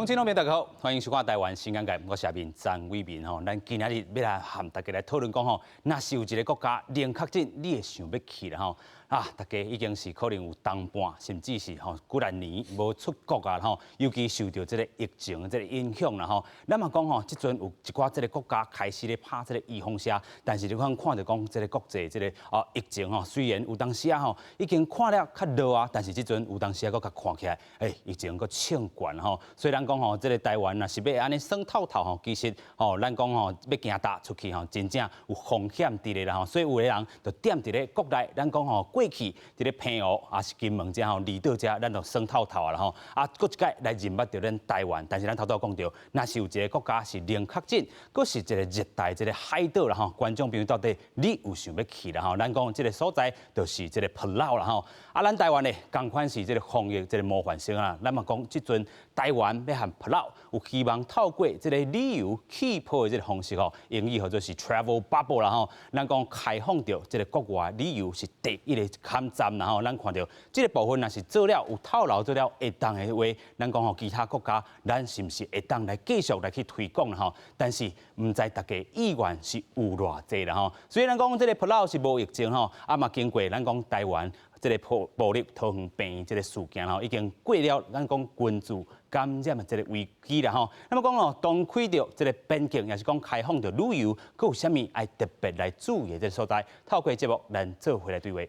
鄉親老朋友大家好，歡迎收看《台灣新眼界》，我是阿明張偉民吼。咱今仔日欲來和大家來討論講吼，若是有一个國家零確診，你會想欲去啦吼？啊，大家已經是可能有冬半，甚至是吼幾若年無出國啊吼，尤其受著這个疫情這个影響啦吼。咱嘛講吼，這陣有一寡這个國家開始咧拍這个預防射，但是你看看著講這个國際這个疫情吼，雖然有當時啊吼已經看了較弱啊，但是這陣有當時啊閣較看起來，疫情閣衝懸吼。所以咱講吼，這个台灣若是欲按呢耍透透吼，其實吼，咱講吼欲行踏出去吼，真正有風險佇咧啦吼。所以有的人就踮佇咧國內，咱講吼過去佇咧澎湖抑是金門遮吼，離島遮，咱就耍透透啊啦吼。啊，閣一擺來認捌著咱台灣，但是咱頭拄仔講著，若是有一个國家是零確診，閣是一个熱帶這个海島啦吼，觀眾朋友到底你有想欲去啦吼？咱講這个所在就是這个帛琉啦吼。啊，咱台灣咧，仝款是這个防疫這个模範生啊。咱嘛講，這陣台灣欲和帛琉有希望透過這个旅遊氣泡的這个方式吼，英語號做是 travel bubble 啦吼。咱講開放著這个國外旅遊是第一个坎站啦吼。咱看著這个部分若是做了有透露做了會當的話，咱講吼其他國家，咱是毋是會當來繼續來去推廣啦吼？但是毋知大家意願是有偌濟啦吼。雖然講這个帛琉是無疫情吼，啊嘛經過咱講台灣這个部立桃園病院這个事件吼，已經過了咱講群聚感染的這个危機啦吼。那麼講哦，當開著這个邊境，抑是講開放著旅遊，閣有啥物愛特別來注意的這个所在？透過節目，咱做伙來對話。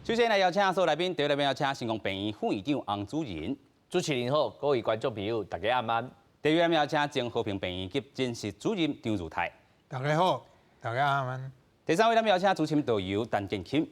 首先來邀請所有來賓，第一位邀請成功病院副院長洪主任。主持人好，各位觀眾朋友，大家晚安。第二位邀請前和平病院急診室主任張如泰。大家好，大家晚安。第三位，咱邀請資深導遊陳建钦。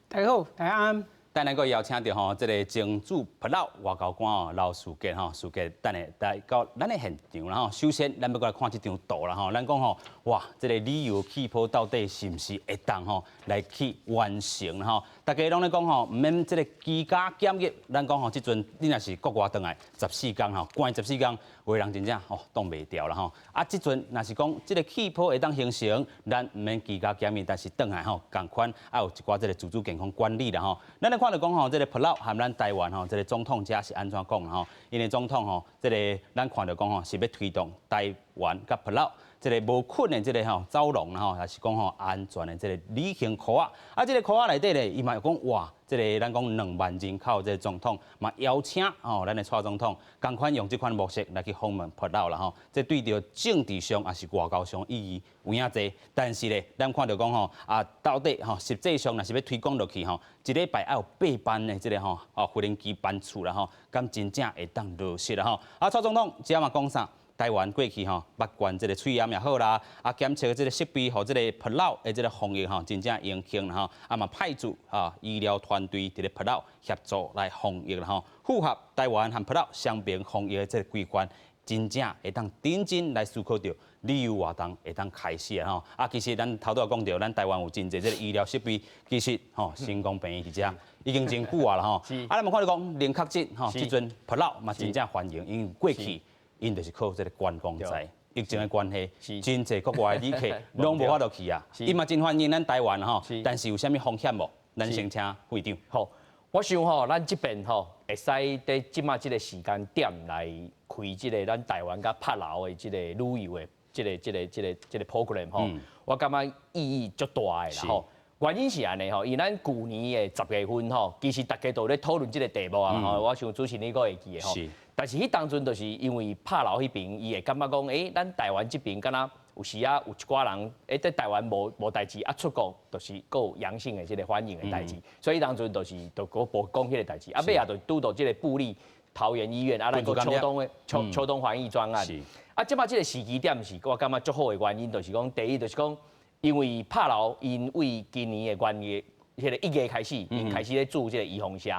大家好，大家安。等下閣邀請著吼，這个前駐帛琉外交官哦，劉士傑吼，士傑等下來到咱的現場啦吼。首先，咱欲閣來看這張圖啦吼。咱講吼，哇，這个旅遊氣泡到底是毋是會當吼來去完成吼？大家攏咧講吼，毋免這个居家檢疫。咱講吼，這陣你若是國外轉來十四工吼，關十四工，有的人真正吼擋袂牢啦吼。啊，這陣若是講這个氣泡會當形成，咱毋免居家檢疫，但是轉來吼，仝款愛有一寡這个自主健康管理啦吼。咱來看著講吼，這个帛琉和咱台灣吼，這个總統遮是按怎講吼？𪜶的總統吼，這个咱看著講吼，是欲推動台灣佮帛琉這个無菌的這个吼走廊啦吼，抑是講吼安全的這个旅行箍仔。啊，這个箍仔內底咧，伊嘛有講哇，這个咱講2萬人口這个總統嘛邀請吼，咱的蔡總統仝款用這款模式來去訪問帛琉啦吼。這對著政治上抑是外交上意義有影濟，但是咧，咱看著講吼啊，到底吼實際上若是欲推廣落去吼，一禮拜愛有8班的這个吼哦無人機班次啦吼，敢真正會當落實啦吼？啊，蔡總統這嘛講啥？台灣過去吼，拔罐這个喙炎也好啦，啊檢測這个設備，予這个帛琉的這个防疫吼，真正榮幸啦吼，啊嘛派駐啊醫療團隊佇咧帛琉協助來防疫啦吼，符合台灣和帛琉雙邊防疫的這个規範，真正會當認真來思考著旅遊活動會當開始啊吼。啊，其實咱頭拄仔講著，咱台灣有真濟這个醫療設備，其實吼成功病院佇遮已經真久啊啦吼。啊，咱嘛看著講零確診吼，這陣帛琉嘛真正歡迎，因為過去𪜶就是靠這个觀光財，疫情的關係，真濟國外的旅客攏無法度去啊。伊嘛真歡迎咱台灣吼，但是有啥物風險無？咱先請會長。好，我想吼，咱這邊吼會使佇這馬這个時間點來開這个咱台灣佮帛琉的這个旅遊的這个 program 吼，我感覺意義足大的啦吼。原因是按呢吼，因為咱舊年的10月份吼，其實大家都咧討論這个題目啊吼，我想主持人你閣會記得吼。但是彼當陣就是因為帛琉彼邊，伊會感覺講，咱台灣這邊敢若有時啊有一寡人，佇台灣無代誌，啊出國就是閣有陽性的這个反應的代誌，所以當陣就是就閣無講彼个代誌，啊尾仔就拄著這个部立桃園醫院，啊咱閣秋冬的秋冬防疫專案。啊，這擺這个時機點是我感覺足好的原因，就是講第一就是講，因為帛琉𪜶對今年的元月，彼个1月開始，𪜶開始咧注這个預防射。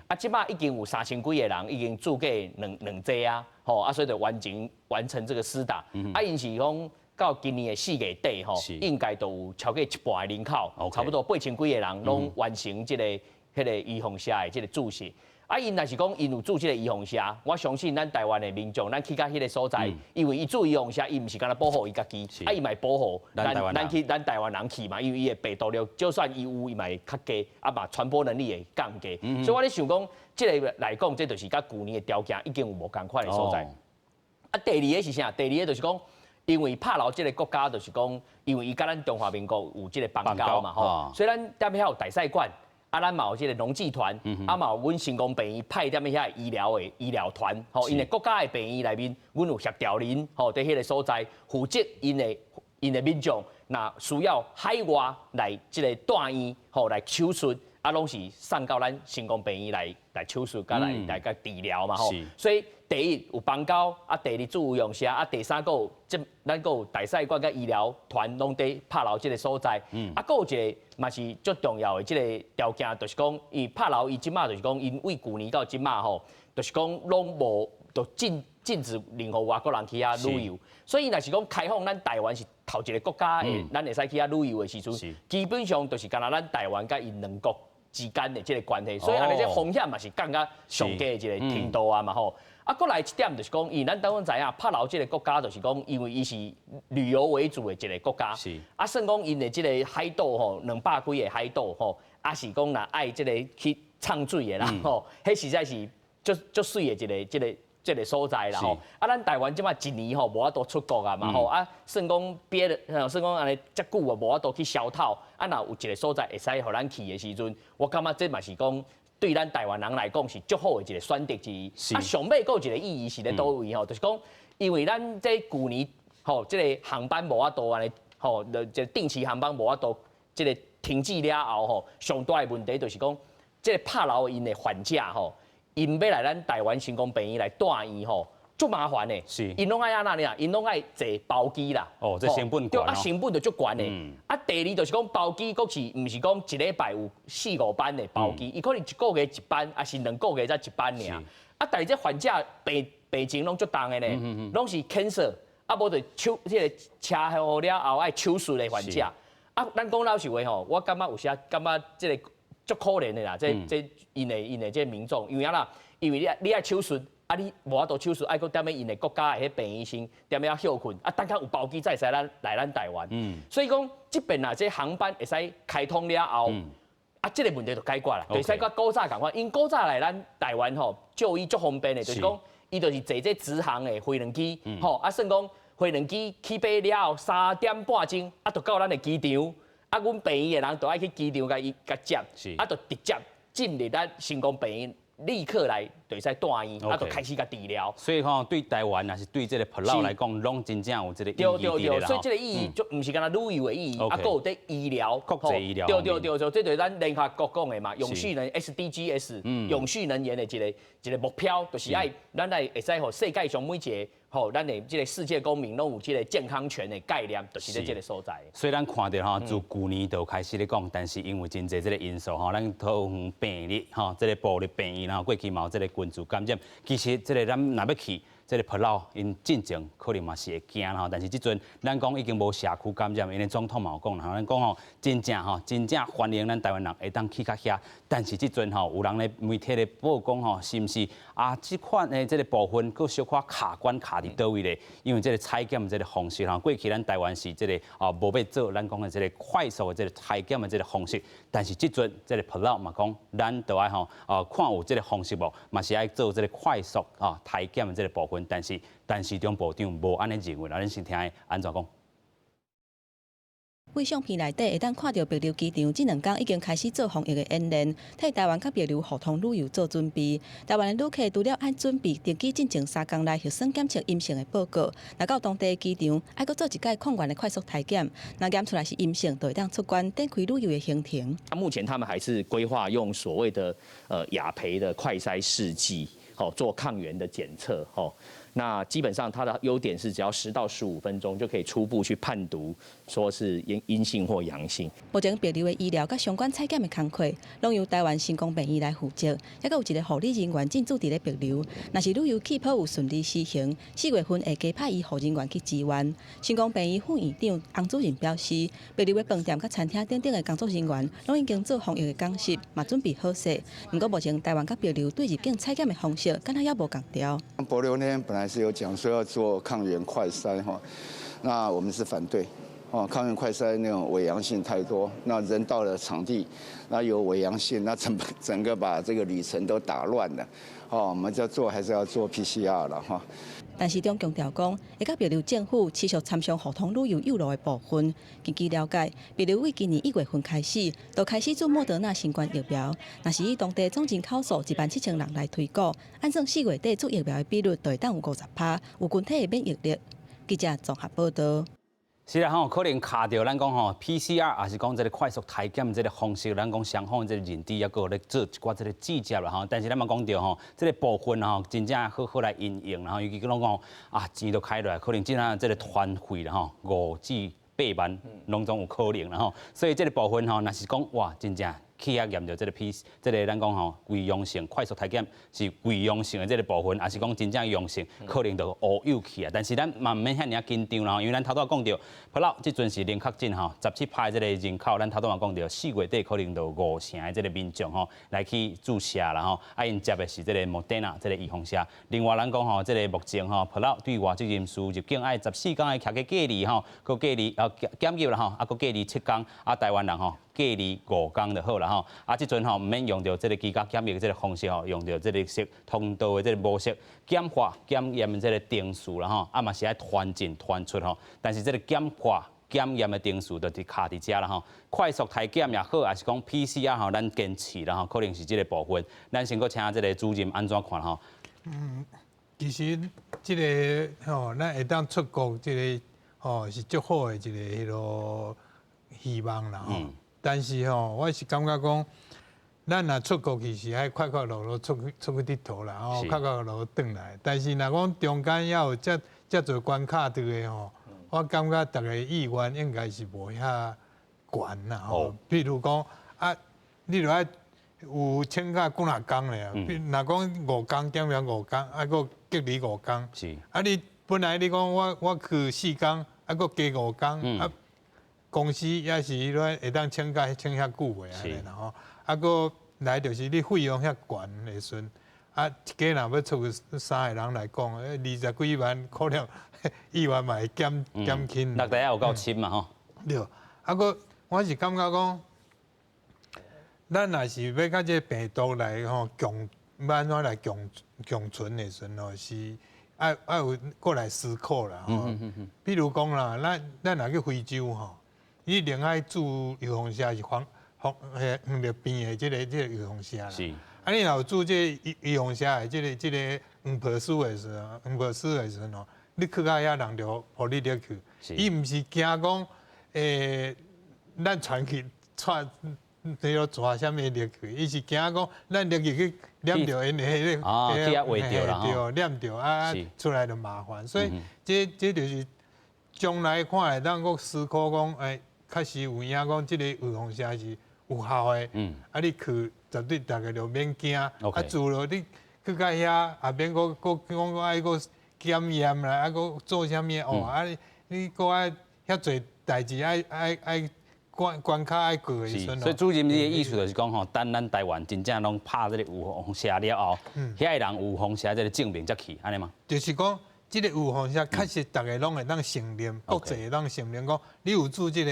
啊，這擺已經有3000幾个人已經注過兩劑啊，吼啊，所以就完成這个施打。啊，𪜶是講到今年的4月底吼，應該都有超過一半的人口，差不多8000幾个人攏完成這个彼个預防射的這个注射。啊，𪜶若是講𪜶有注這个預防射，我相信咱台灣的民眾，咱去到彼个所在，因為伊注預防射，伊毋是干焦保護伊家己，啊，伊嘛會保護咱去咱台灣人去嘛，因為伊的病毒量，就算伊有，伊嘛會較低，啊嘛傳播能力會降低。所以我咧想講，這个來講，這就是佮舊年的條件已經有無仝款的所在。啊，第二个是啥？第二个就是講，因為帕勞這个國家就是講，因為伊佮咱中華民國有這个邦交嘛吼，所以咱踮遐有大使館。啊，咱嘛有這个農技團，啊嘛有阮成功病院派踮遐醫療的醫療團，吼，𪜶的國家的病院內面，阮有協調人，吼，佇彼个所在負責𪜶的民眾，若需要海外來這个住院，吼，來手術，啊，攏是送到咱成功病院來手術，佮來共治療嘛，吼。所以第一有邦交，啊，第二注預防射，啊，第三閣有這咱閣有大使館佮醫療團攏佇帕勞這个所在，啊，閣有一个嘛是足重要的這个條件，就是講，伊帕勞伊這馬就是講，𪜶對舊年到這馬吼，就是講攏無就禁止任何外國人去遐旅遊，所以若是講開放咱台灣是頭一个國家的，咱會使去遐旅遊的時陣，基本上就是干焦咱台灣佮𪜶兩國之間的這个關係，所以按呢這風險嘛是降甲上低的一个程度啊嘛吼。啊，閣來一點就是講，因為咱當然知影，帕勞這个國家就是講，因為伊是旅遊為主的一个國家，啊，算講𪜶的這个海島吼，200幾个海島吼，啊是講若愛這个去藏水的啦吼，彼實在是足足媠的一个這个所在啦吼。啊，咱台灣這馬一年吼無法度出國啊嘛吼，啊，算講憋了，算講按呢遮久啊無法度去消透，啊，若有一个所在會使予咱去的時陣，我感覺這嘛是講，對咱台灣人來講是足好的一个選擇之一。啊，上尾閣有一个意義是咧佗位吼，就是講，因為咱這舊年吼，這个航班無法度按呢吼，就定期航班無法度，這个停止了後吼，上大的問題就是講，這个帕勞𪜶的患者吼，𪜶欲來咱台灣成功病院來住院吼，足麻煩的。𪜶攏愛按怎呢？𪜶攏愛坐包機啦。哦，這成本懸。啊，成本就足懸的。啊，第二就是講包機，閣是毋是講一禮拜有四五班的包機，伊可能一個月一班，抑是兩個月才一班爾。啊，但是這患者病情攏足重的呢，攏是 cancer，啊，無就手這个車禍了後愛手術的患者。啊，咱講老實話吼，我感覺有時感覺這个足可憐的啦，這𪜶的這民眾，因為按怎？因為你愛手術。啊！你無法度手術，愛閣踮咧𪜶的國家的彼病醫生踮遐歇睏，啊，等較有包機才會使咱來咱台灣。所以講，這邊啊，這航班會使開通了後，啊，這个問題就解決啦，會使佮古早仝款，因古早來咱台灣吼就醫足方便的，就是講，伊就是坐這直航的飛輪機，吼，啊，算講飛輪機起飛了後3點半鐘，啊，就到咱的機場，啊，阮病院的人就愛去機場共伊共接，啊，就直接進入咱成功病院。立刻來就會使住院，啊，就開始共治療。所以吼，對台灣抑是對這个帕勞來講，攏真正有這个意義。對對對，所以這个意義就毋是干焦旅遊的意義，啊，閣有佇醫療，國際醫療。對對對，就這就是咱聯合國講的嘛，永續能 SDGs，永續能源的一个目標，就是愛咱來會使予世界上每一个吼，咱的這个世界公民攏有這个健康權的概念，就是佇這个所在。所以咱看著吼，自舊年就開始咧講，但是因為真濟這个因素吼，咱桃園病例吼，這个部立病院，然後過去嘛有這个群聚感染，其實這个咱若欲去這个帕勞，𪜶進前可能嘛是會驚吼，但是這陣咱講已經無社區感染，𪜶的總統嘛有講吼，咱講吼真正吼真正歡迎咱台灣人會當去較遐，但是這陣吼有人咧媒體咧報講吼，是毋是啊？這款的這个部分閣小可卡關卡佇佗位咧？因為這個採檢這个方式吼，過去咱台灣是這个啊無欲做咱講的這个快速的這个採檢的這个方式，但是這陣這个帕勞嘛講，咱著愛吼啊看有這个方式無，嘛是愛做這个快速啊採檢的這个部分，但是陳時中部長無按呢認為，咱先聽伊按怎講。對相片內底會當看著帛琉機場，這兩工已經開始做防疫的演練，替台灣佮帛琉互通旅遊做準備。台灣的旅客除了愛準備登機進前3工內核酸檢測陰性的報告，若到當地的機場，愛閣做一擺抗原的快速篩檢，若驗出來是陰性，就會當出關展開旅遊的行程。目前他們還是規劃用所謂的雅培的快篩試劑，吼做抗原的檢測，吼。那基本上它的優點是只要10到15分鐘就可以初步去判讀，說是陰性或陽性。目前帛琉的醫療佮相關採檢的工課，攏由台灣成功病院來負責，猶閣有一个護理人員進駐佇咧帛琉。若是旅遊氣泡有順利施行，4月份會加派醫護人員去支援。成功病院副院長洪主任表示，帛琉的飯店佮餐廳等等的工作人員，攏已經做防疫的講習，嘛準備好勢。毋過目前台灣佮帛琉對入境採檢的方式，敢若猶無仝調。帛琉那邊本來是有講說要做抗原快篩哈，那我們是反對。哦，抗原快篩那種偽陽性太多，那人到了場地，那有偽陽性，那整整個把這個旅程都打亂了。哦，我們要做還是要做 PCR 了哈。但是中強調講，會佮帛琉政府持續參詳互通旅遊郵路的部分。根據了解，帛琉對今年1月份開始，就開始注莫德納新冠疫苗。若是以當地總人口數1萬7千人來推估，按算4月底注疫苗的比率就會當有50%，有群體的免疫力。記者綜合報道。是啦吼，可能卡著咱講吼 PCR，抑是講這个快速篩檢這个方式，咱講雙方這个認知猶閣咧做一寡這个細節啦吼。但是咱嘛講著吼，這个部分吼，真正好好來應用啦吼。尤其講講啊，錢都開落來，可能真正這个團費啦吼，5至8萬攏總有可能啦吼。所以這个部分吼，若是講哇，真正去遐驗著這个 P，這个咱講吼，偽陽性快速篩檢是偽陽性的這个部分，抑是講真正陽性，可能就烏有去啊。但是咱嘛毋免遐爾緊張啦，因為咱頭拄仔講著，帛琉這陣是零確診吼，17%這个人口，咱頭拄仔講著，4月底可能就5成的這个民眾吼來去注射啦吼，啊𪜶接的是這个莫德納這个預防射。另外咱講吼，這个目前吼，帛琉對外籍人士入境愛14天的徛家隔離吼，閣隔離啊檢疫啦吼，啊閣隔離7天，啊台灣人吼隔離5天就好啦吼。啊，這陣吼毋免用著這个居家檢疫的這个方式吼，用著這個綠色通道的這个模式簡化檢驗的這个程序啦吼，啊嘛是愛團進團出吼，但是這个簡化檢驗的程序就佇卡佇遮啦吼，快速篩檢也好，抑是講 PCR 吼，咱堅持啦吼，可能是這个部分。咱先閣請這个主任按怎看吼？嗯，其實這个吼，咱會當出國這个吼是足好的一個彼囉希望啦吼。但是吼，我是感覺講，咱若出國去是愛快快樂樂出去𨑨迌啦，吼，快快樂樂轉來。但是若講中間猶有遮遮濟關卡佇的吼，我感覺逐个意願應該是無遐懸啦吼。比如講啊，你著愛有請假幾若工咧，若講五工檢驗五工，啊，閣隔離五工。啊，你本來你講我去4工，啊，閣加五工，啊。公司也是彼會當請假請遐久袂按呢啦吼，啊，閣來就是你費用遐懸的時陣，啊，一家人欲出去三个人來講，20幾萬可能意願嘛會減輕。六台也有夠深嘛吼。對，啊，閣我是感覺講，咱若是欲佮這个病毒來吼共，欲按怎來共存的時陣吼，是愛有過來思考啦吼。比如講啦，咱若去非洲吼，你一定愛注預防射是防防彼黃熱病的這个預防射啦。啊，你若有注這个預防射的這個黃皮書的時陣，黃皮書的時陣吼，你去到遐人就予你入去。伊毋是驚講，咱傳去傳，彼個傳啥物入去，伊是驚講咱入去去染著𪜶的彼个，啊，去遐畫著啦對，染著啊，出來就麻煩。所以這就是將來看會當閣思考講，確實有影講，這个預防射是有效的。啊，你去絕對逐个就免驚。啊，除了你去到遐，也免閣閣講愛閣檢驗啦，啊，閣做啥物哦？啊，你閣愛遐濟代誌愛關卡愛過的時陣。所以主任你的意思就是講吼，等咱台灣真正攏拍這个預防射了後，遐个人有預防射這个證明才去，按呢嗎？就是講。這个預防射確實逐个攏會當承認，國際會當承認講，你有注這个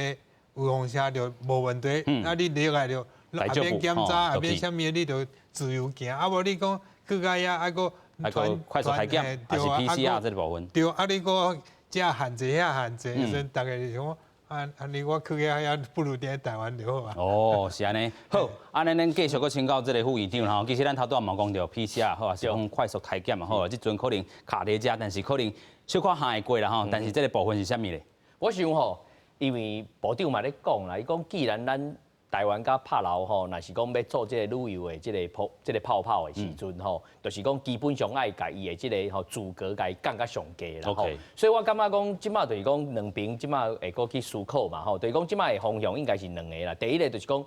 預防射就無問題，啊，你入來就也免檢查，也免啥物，你就自由行。啊，無你講去到遐啊，閣團快速篩檢，抑是 PCR 這个部分。對，啊，你閣遮限制遐限制，所以逐个就想講，啊啊！你我去遐不如佇台灣就好啊。哦，是按呢。好，按呢咱繼續閣請教這个副院長吼。其實咱頭拄仔嘛講著 PCR 好，抑是講快速篩檢嘛好，這陣可能卡佇遮，但是可能小可行會過啦吼。但是這个部分是啥物咧？我想吼，因為部長嘛咧講啦，伊講既然咱台灣佮帕勞吼，若是講欲做這个旅遊的這个泡這个泡泡的時陣吼，就是講基本上愛共伊的這个吼資格共伊降較上低啦吼。所以我感覺講，這馬就是講兩邊這馬會閣去思考嘛吼，就是講這馬的方向應該是兩个啦。第一个就是講，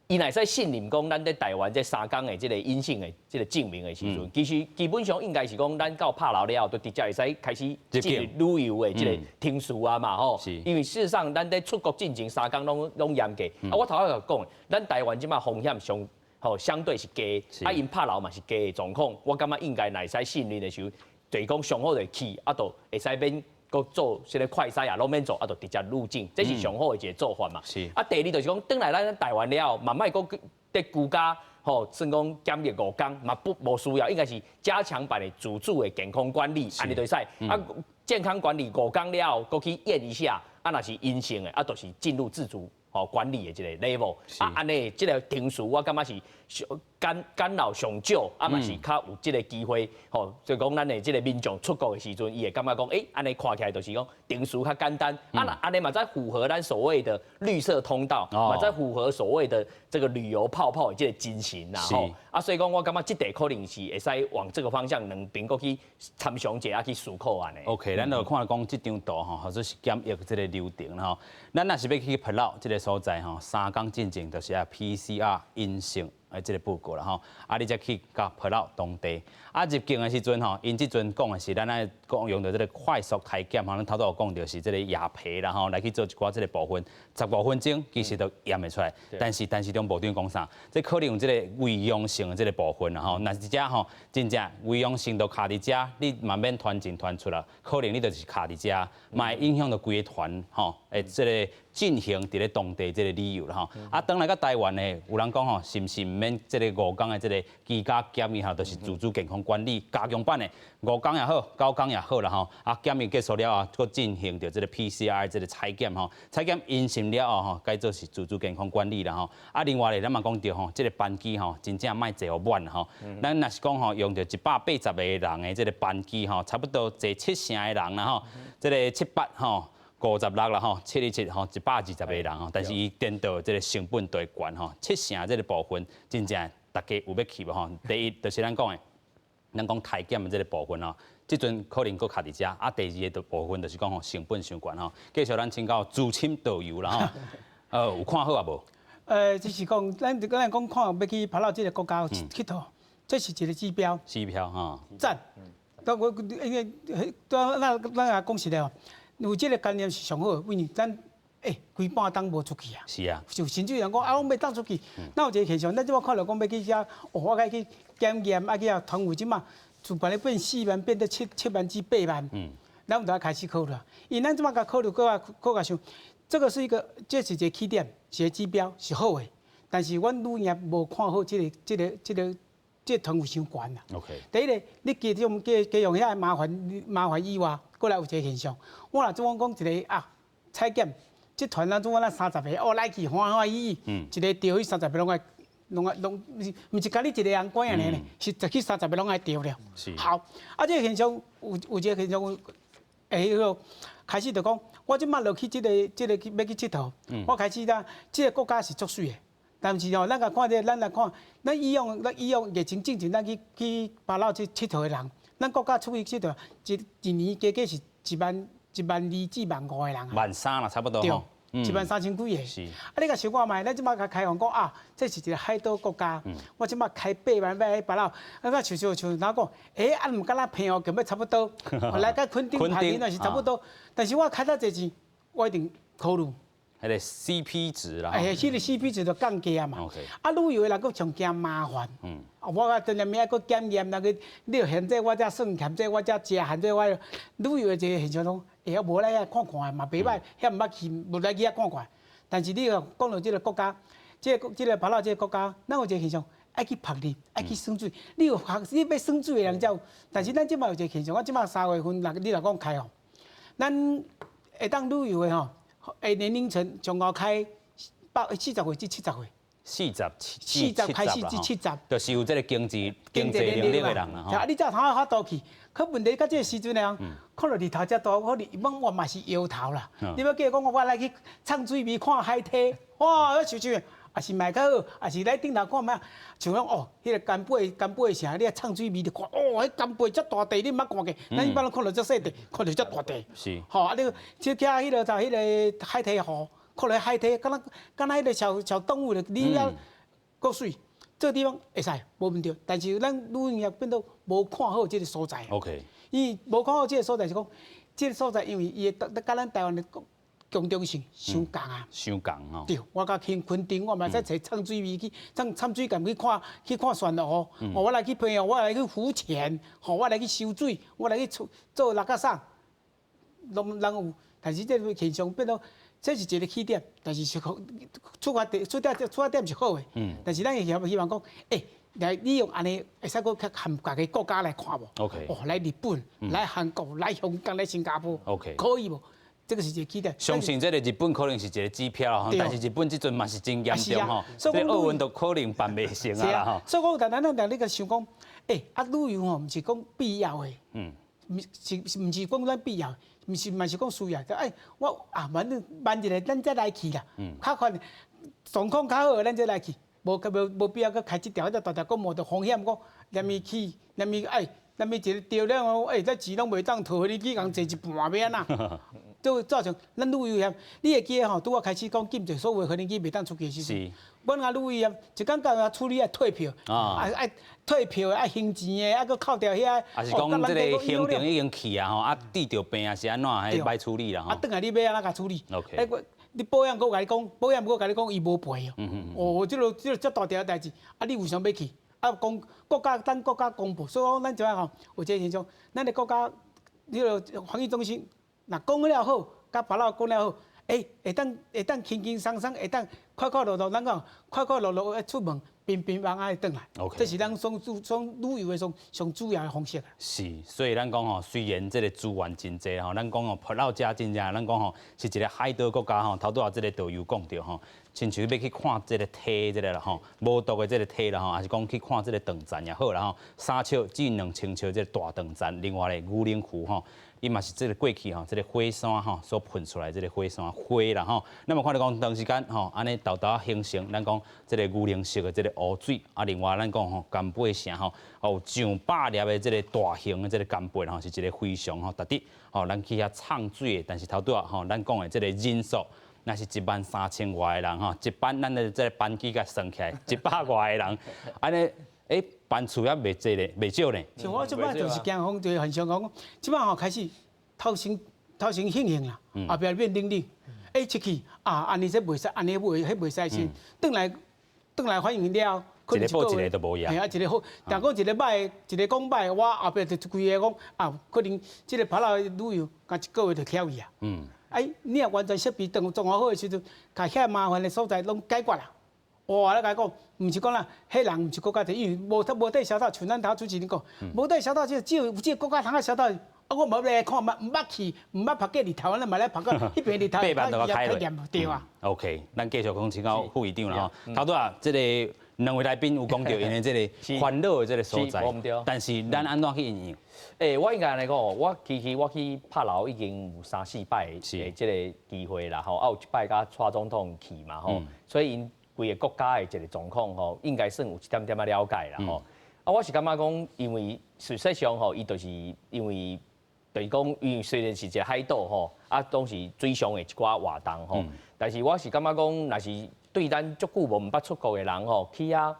伊若會使信任講，咱佇台灣這三工的這个陰性的這个證明的時陣，其實基本上應該是講，咱到帕勞了後，就直接會使開始進入旅遊的這个程序啊嘛吼。因為事實上，咱佇出國進前三工攏攏驗過。啊，我頭仔就講，咱台灣這馬風險上吼相對是低，啊，𪜶帕勞嘛是低的狀況，我感覺應該若會使信任的時候，就是講上好就去，啊，就會使免閣做這个快篩也攏免做，啊，就直接入境，這是上好的一个做法嘛。啊，第二就是講，轉來咱台灣了後，嘛莫閣佇居家吼，算講檢疫五工嘛不無需要，應該是加強版的自主的健康管理，按呢就會使。啊，健康管理五工了後，閣去驗一下，啊，若是陰性的，啊，就是進入自主吼管理的這个 level。啊，按呢這个程序我感覺是上干干擾上少，啊嘛是較有這个機會吼，就講咱的這个民眾出國的時陣，伊會感覺講，欸，按呢看起來就是講程序較簡單，啊，若按呢嘛才符合咱所謂的綠色通道，嘛才符合所謂的這個旅遊泡泡的這个精神啦吼。啊，所以講我感覺這塊可能是會使往這個方向兩邊閣去參詳者啊去思考按呢。 OK，咱就看講這張圖吼，或者是檢疫這个流程吼。咱若是欲去帕勞這个所在吼，三工進前就是愛 PCR 陰性的這个報告啦吼。啊，你才去到帕勞當地。啊，入境的時陣吼，𪜶這陣講的是咱愛講用著這个快速篩檢吼，咱頭拄有講著是這个驗皮啦吼，來去做一寡這个部分，15分鐘其實就驗會出來。但是中部長講啥？這可能有這个偽陽性的這个部分啦吼。若是遮吼，真正偽陽性都卡佇遮，你嘛免團進團出啦，可能你就是卡佇遮，嘛會影響著規个團吼，會這个進行佇咧當地這个旅遊啦吼。啊，轉來到台灣呢，有人講吼，是毋是毋免這个五工的這个居家檢疫吼，就是自主健康管理加強版的五工也好，9工也好啦吼。啊，檢疫結束了後，閣進行著這个 PCR 這个採檢吼，採檢陰性了後吼，改做是自主健康管理啦吼。啊，另外咧，咱嘛講著吼，這个班機吼，真正莫坐予滿吼。咱若是講吼，用著180個人的這个班機吼，差不多坐七成的人啦吼，這个七八吼，56啦吼，七二七吼，120個人吼，但是伊顛倒這个成本都會懸吼，七成這个部分，真正大家有欲去無吼？第一就是咱講的，咱講篩檢的這个部分吼，這陣可能閣卡佇遮，啊，第二个部分就是講吼，成本傷懸吼。繼續咱請教資深導遊啦吼，有看好啊無？就是講，咱講看欲去帕勞這个國家𨑨迌，這是一個指標。指標吼。讚。但我因為咱咱也講實在哦，有這个觀念是上好的，因為咱欸規半冬無出去啊。就甚至有人講啊，阮欲當出去，哪有一個現象？咱這擺看著講欲去遐，哦，我該去檢驗，啊去遐團費這馬從本來變4萬變得7萬至8萬。咱就愛開始考慮。因咱這擺共考慮，閣較閣較想，這個是一個，這是一個起點，是一個指標，是好的。但是阮旅業無看好這个、這个、這个、這個團費傷懸啦。 第一個，你加用加加用遐麻煩麻煩以外，閣來有一個現象。我若怎講一個啊，採檢，這團咱總講咱三十個，哦來去歡歡喜喜，一个著彼三十個攏愛攏愛攏，毋是毋是干你一個人管按呢呢，是十去三十個攏愛著了。好，啊，這個現象有有一個現象，會彼個開始就講，我這擺落去這个這个去欲去𨑨迌，我開始啦，這个國家是足媠的，但是吼，咱共看這個，咱來看，咱以往疫情進前，咱去去帕勞去𨑨迌的人，咱國家出去𨑨迌，一一年加加是1萬1萬2至1萬5個人啊。 1.3萬啦，差不多吼。 1萬3千幾個。啊，你共想看覓，咱這擺共開放講啊，這是一個海島國家，我這擺開8萬欲去帕勞，啊，我像像像哪講，欸，啊，毋敢若平湖咁欲差不多，來甲墾丁、拍林也是差不多，但是我開較濟錢，我一定考慮。彼個 CP 值啦。哎，彼個 CP 值就降低啊嘛。啊，旅遊的人閣上驚麻煩。啊，我啊，當然物愛閣檢驗，那個你現這我才算鹹，這我才食，限這我旅遊的一個現象講，會無來遐看看嘛袂歹，遐毋捌去，無來去遐看看。但是你若講著這个國家，這个這个帕勞這个國家，咱有一個現象，愛去曝日，愛去耍水。你有學，你欲耍水的人才有。但是咱這擺有一個現象，我這擺3月份，若你若講開放，咱會當旅遊的吼，年齡層上後開40歲至70歲。四十四十開始至七十，就是有這个經濟能力的人啦吼。啊，你才有法度去。可問題到這个時陣呢，可能日頭遮大，可能我嘛是搖頭啦。你欲叫講我來去藏水味看海體，哇！我想想，也是賣較好，也是來頂頭看覓，像講哦，彼個干貝干貝城，你啊歆水味就看，哦，彼干貝遮大塊，你毋捌看過，咱一般攏看著遮細塊，看著遮大塊。吼，啊你這徛彼個就彼個海堤湖，看落海堤，敢若敢若彼個小小動物咧，你遐閣媠，這個地方會使無問題，但是咱旅遊業變做無看好這個所在。 伊無看好這個所在是講，這個所在因為伊的佮咱台灣的共通性傷仝啊。傷仝吼。對，我佮去墾丁，我嘛會使坐歆水味去，歆歆水崁去看去看旋湖。哦，我來去平湖，我來去浮潛，吼，我來去游水，我來去做做六甲山，攏攏有。但是這個現象變做，這是一個起點，但是是出發點出發點出發點是好的。但是咱會希望講，欸，來利用按呢，會使閣較含別个國家來看無？ 哦，來日本、來韓國、來香港、來新加坡。 可以無？這個是一個起點。相信這個日本可能是一個指標啦，但是日本這陣嘛是真嚴重吼，這個奧運都可能辦袂成啊啦吼。所以講，但咱咱你個想講，欸，啊旅遊吼，毋是講必要的，毋是毋是講咱必要，毋是嘛是講需要。哎，我啊，反正萬一個咱再來去啦，較快狀況較好，咱再來去，無無無必要閣開這條這大條閣冒著風險，講連伊去，連伊哎，連伊一個著了哦，欸，這錢攏袂當退，你去共坐一半欲按怎？就造成咱旅遊業，你會記得吼？拄仔開始講禁止所有飛機袂當出去的時陣，阮啊旅遊業一工到遐處理愛退票，啊愛退票愛還錢的，啊閣扣掉遐。啊是講這個行程已經去啊吼，啊得著病啊是按怎，彼歹處理啦吼。啊，轉來你欲按怎共處理？ OK。你保險閣共你講，保險閣共你講伊無賠哦。哦，這個這個遮大條代誌，啊你為啥欲去？啊講國家等國家公布，所以講咱這擺吼有這個現象，咱的國家彼個防疫中心。若講了好，佮帕勞講了好，欸，會當會當輕輕鬆鬆，會當快快樂樂，咱講快快樂樂出門，平平安安的轉來。 OK 這是咱上主上旅遊的上上主要的方式。是，所以咱講吼，雖然這個資源真濟吼，咱講吼帕勞遮真正，咱講吼是一個海島國家吼，頭拄仔這個導遊講著吼，親像欲去看這個溪這個啦吼，無毒的這個溪啦吼，抑是講去看這個長層也好啦吼，三尺至2000尺這個大長層，另外咧牛奶湖吼。伊嘛是這個過去吼，這個火山吼所噴出來這個火山灰啦吼。那麼看著講長時間吼，按呢沓沓形成，咱講這個牛奶色的這個湖水啊。另外咱講吼，干貝城吼，有上百粒的這個大型的這個干貝吼，是一個非常吼值得吼咱去遐歆水的。但是頭拄仔吼，咱講的這個人數，若是1萬3000外個人吼，一班咱的這個班機共算起來一百外個人，按呢欸辦厝也袂濟咧，袂少呢。像我這擺就是驚講，就是很想講，這擺吼開始頭先頭先興興啦，後壁變冷冷。欸，出去啊，按呢這袂使，按呢袂彼袂使先，轉來轉來反應了，一個報一個都無影。嘿啊，一個好，但講一個歹，一個講歹，我後壁就規个講啊，可能這個帕勞旅遊，敢一個月就翹去啊。哎，你若完全設備當裝好的時陣，共遐麻煩的所在攏解決啦。哇！我共你講，毋是講啦，彼人毋是閣較濟，因為無無綴小道，像咱頭主持人講，無綴小道，只只有這個國家通啊小道。啊，我無來看，嘛毋捌去，毋捌拍過佇台灣，嘛來拍過，彼邊佇台灣較嚴對啊。 OK，咱繼續講請教副議長啦吼。頭拄仔，這個兩位來賓有講著𪜶的這個煩惱的這個所在，但是咱按怎去應用？欸，我應該按呢講，我其實我去帕勞已經有三四擺的這個機會啦吼，啊有一擺佮蔡總統去嘛吼，所以𪜶規个國家的一個狀況吼，應該算有一點點仔了解啦吼。啊，我是感覺講，因為事實上吼，伊就是因為就是講，因為雖然是一個海島吼，啊，總是水上的一寡活動吼，但是我是感覺講，若是對咱足久無毋捌出國的人吼，去遐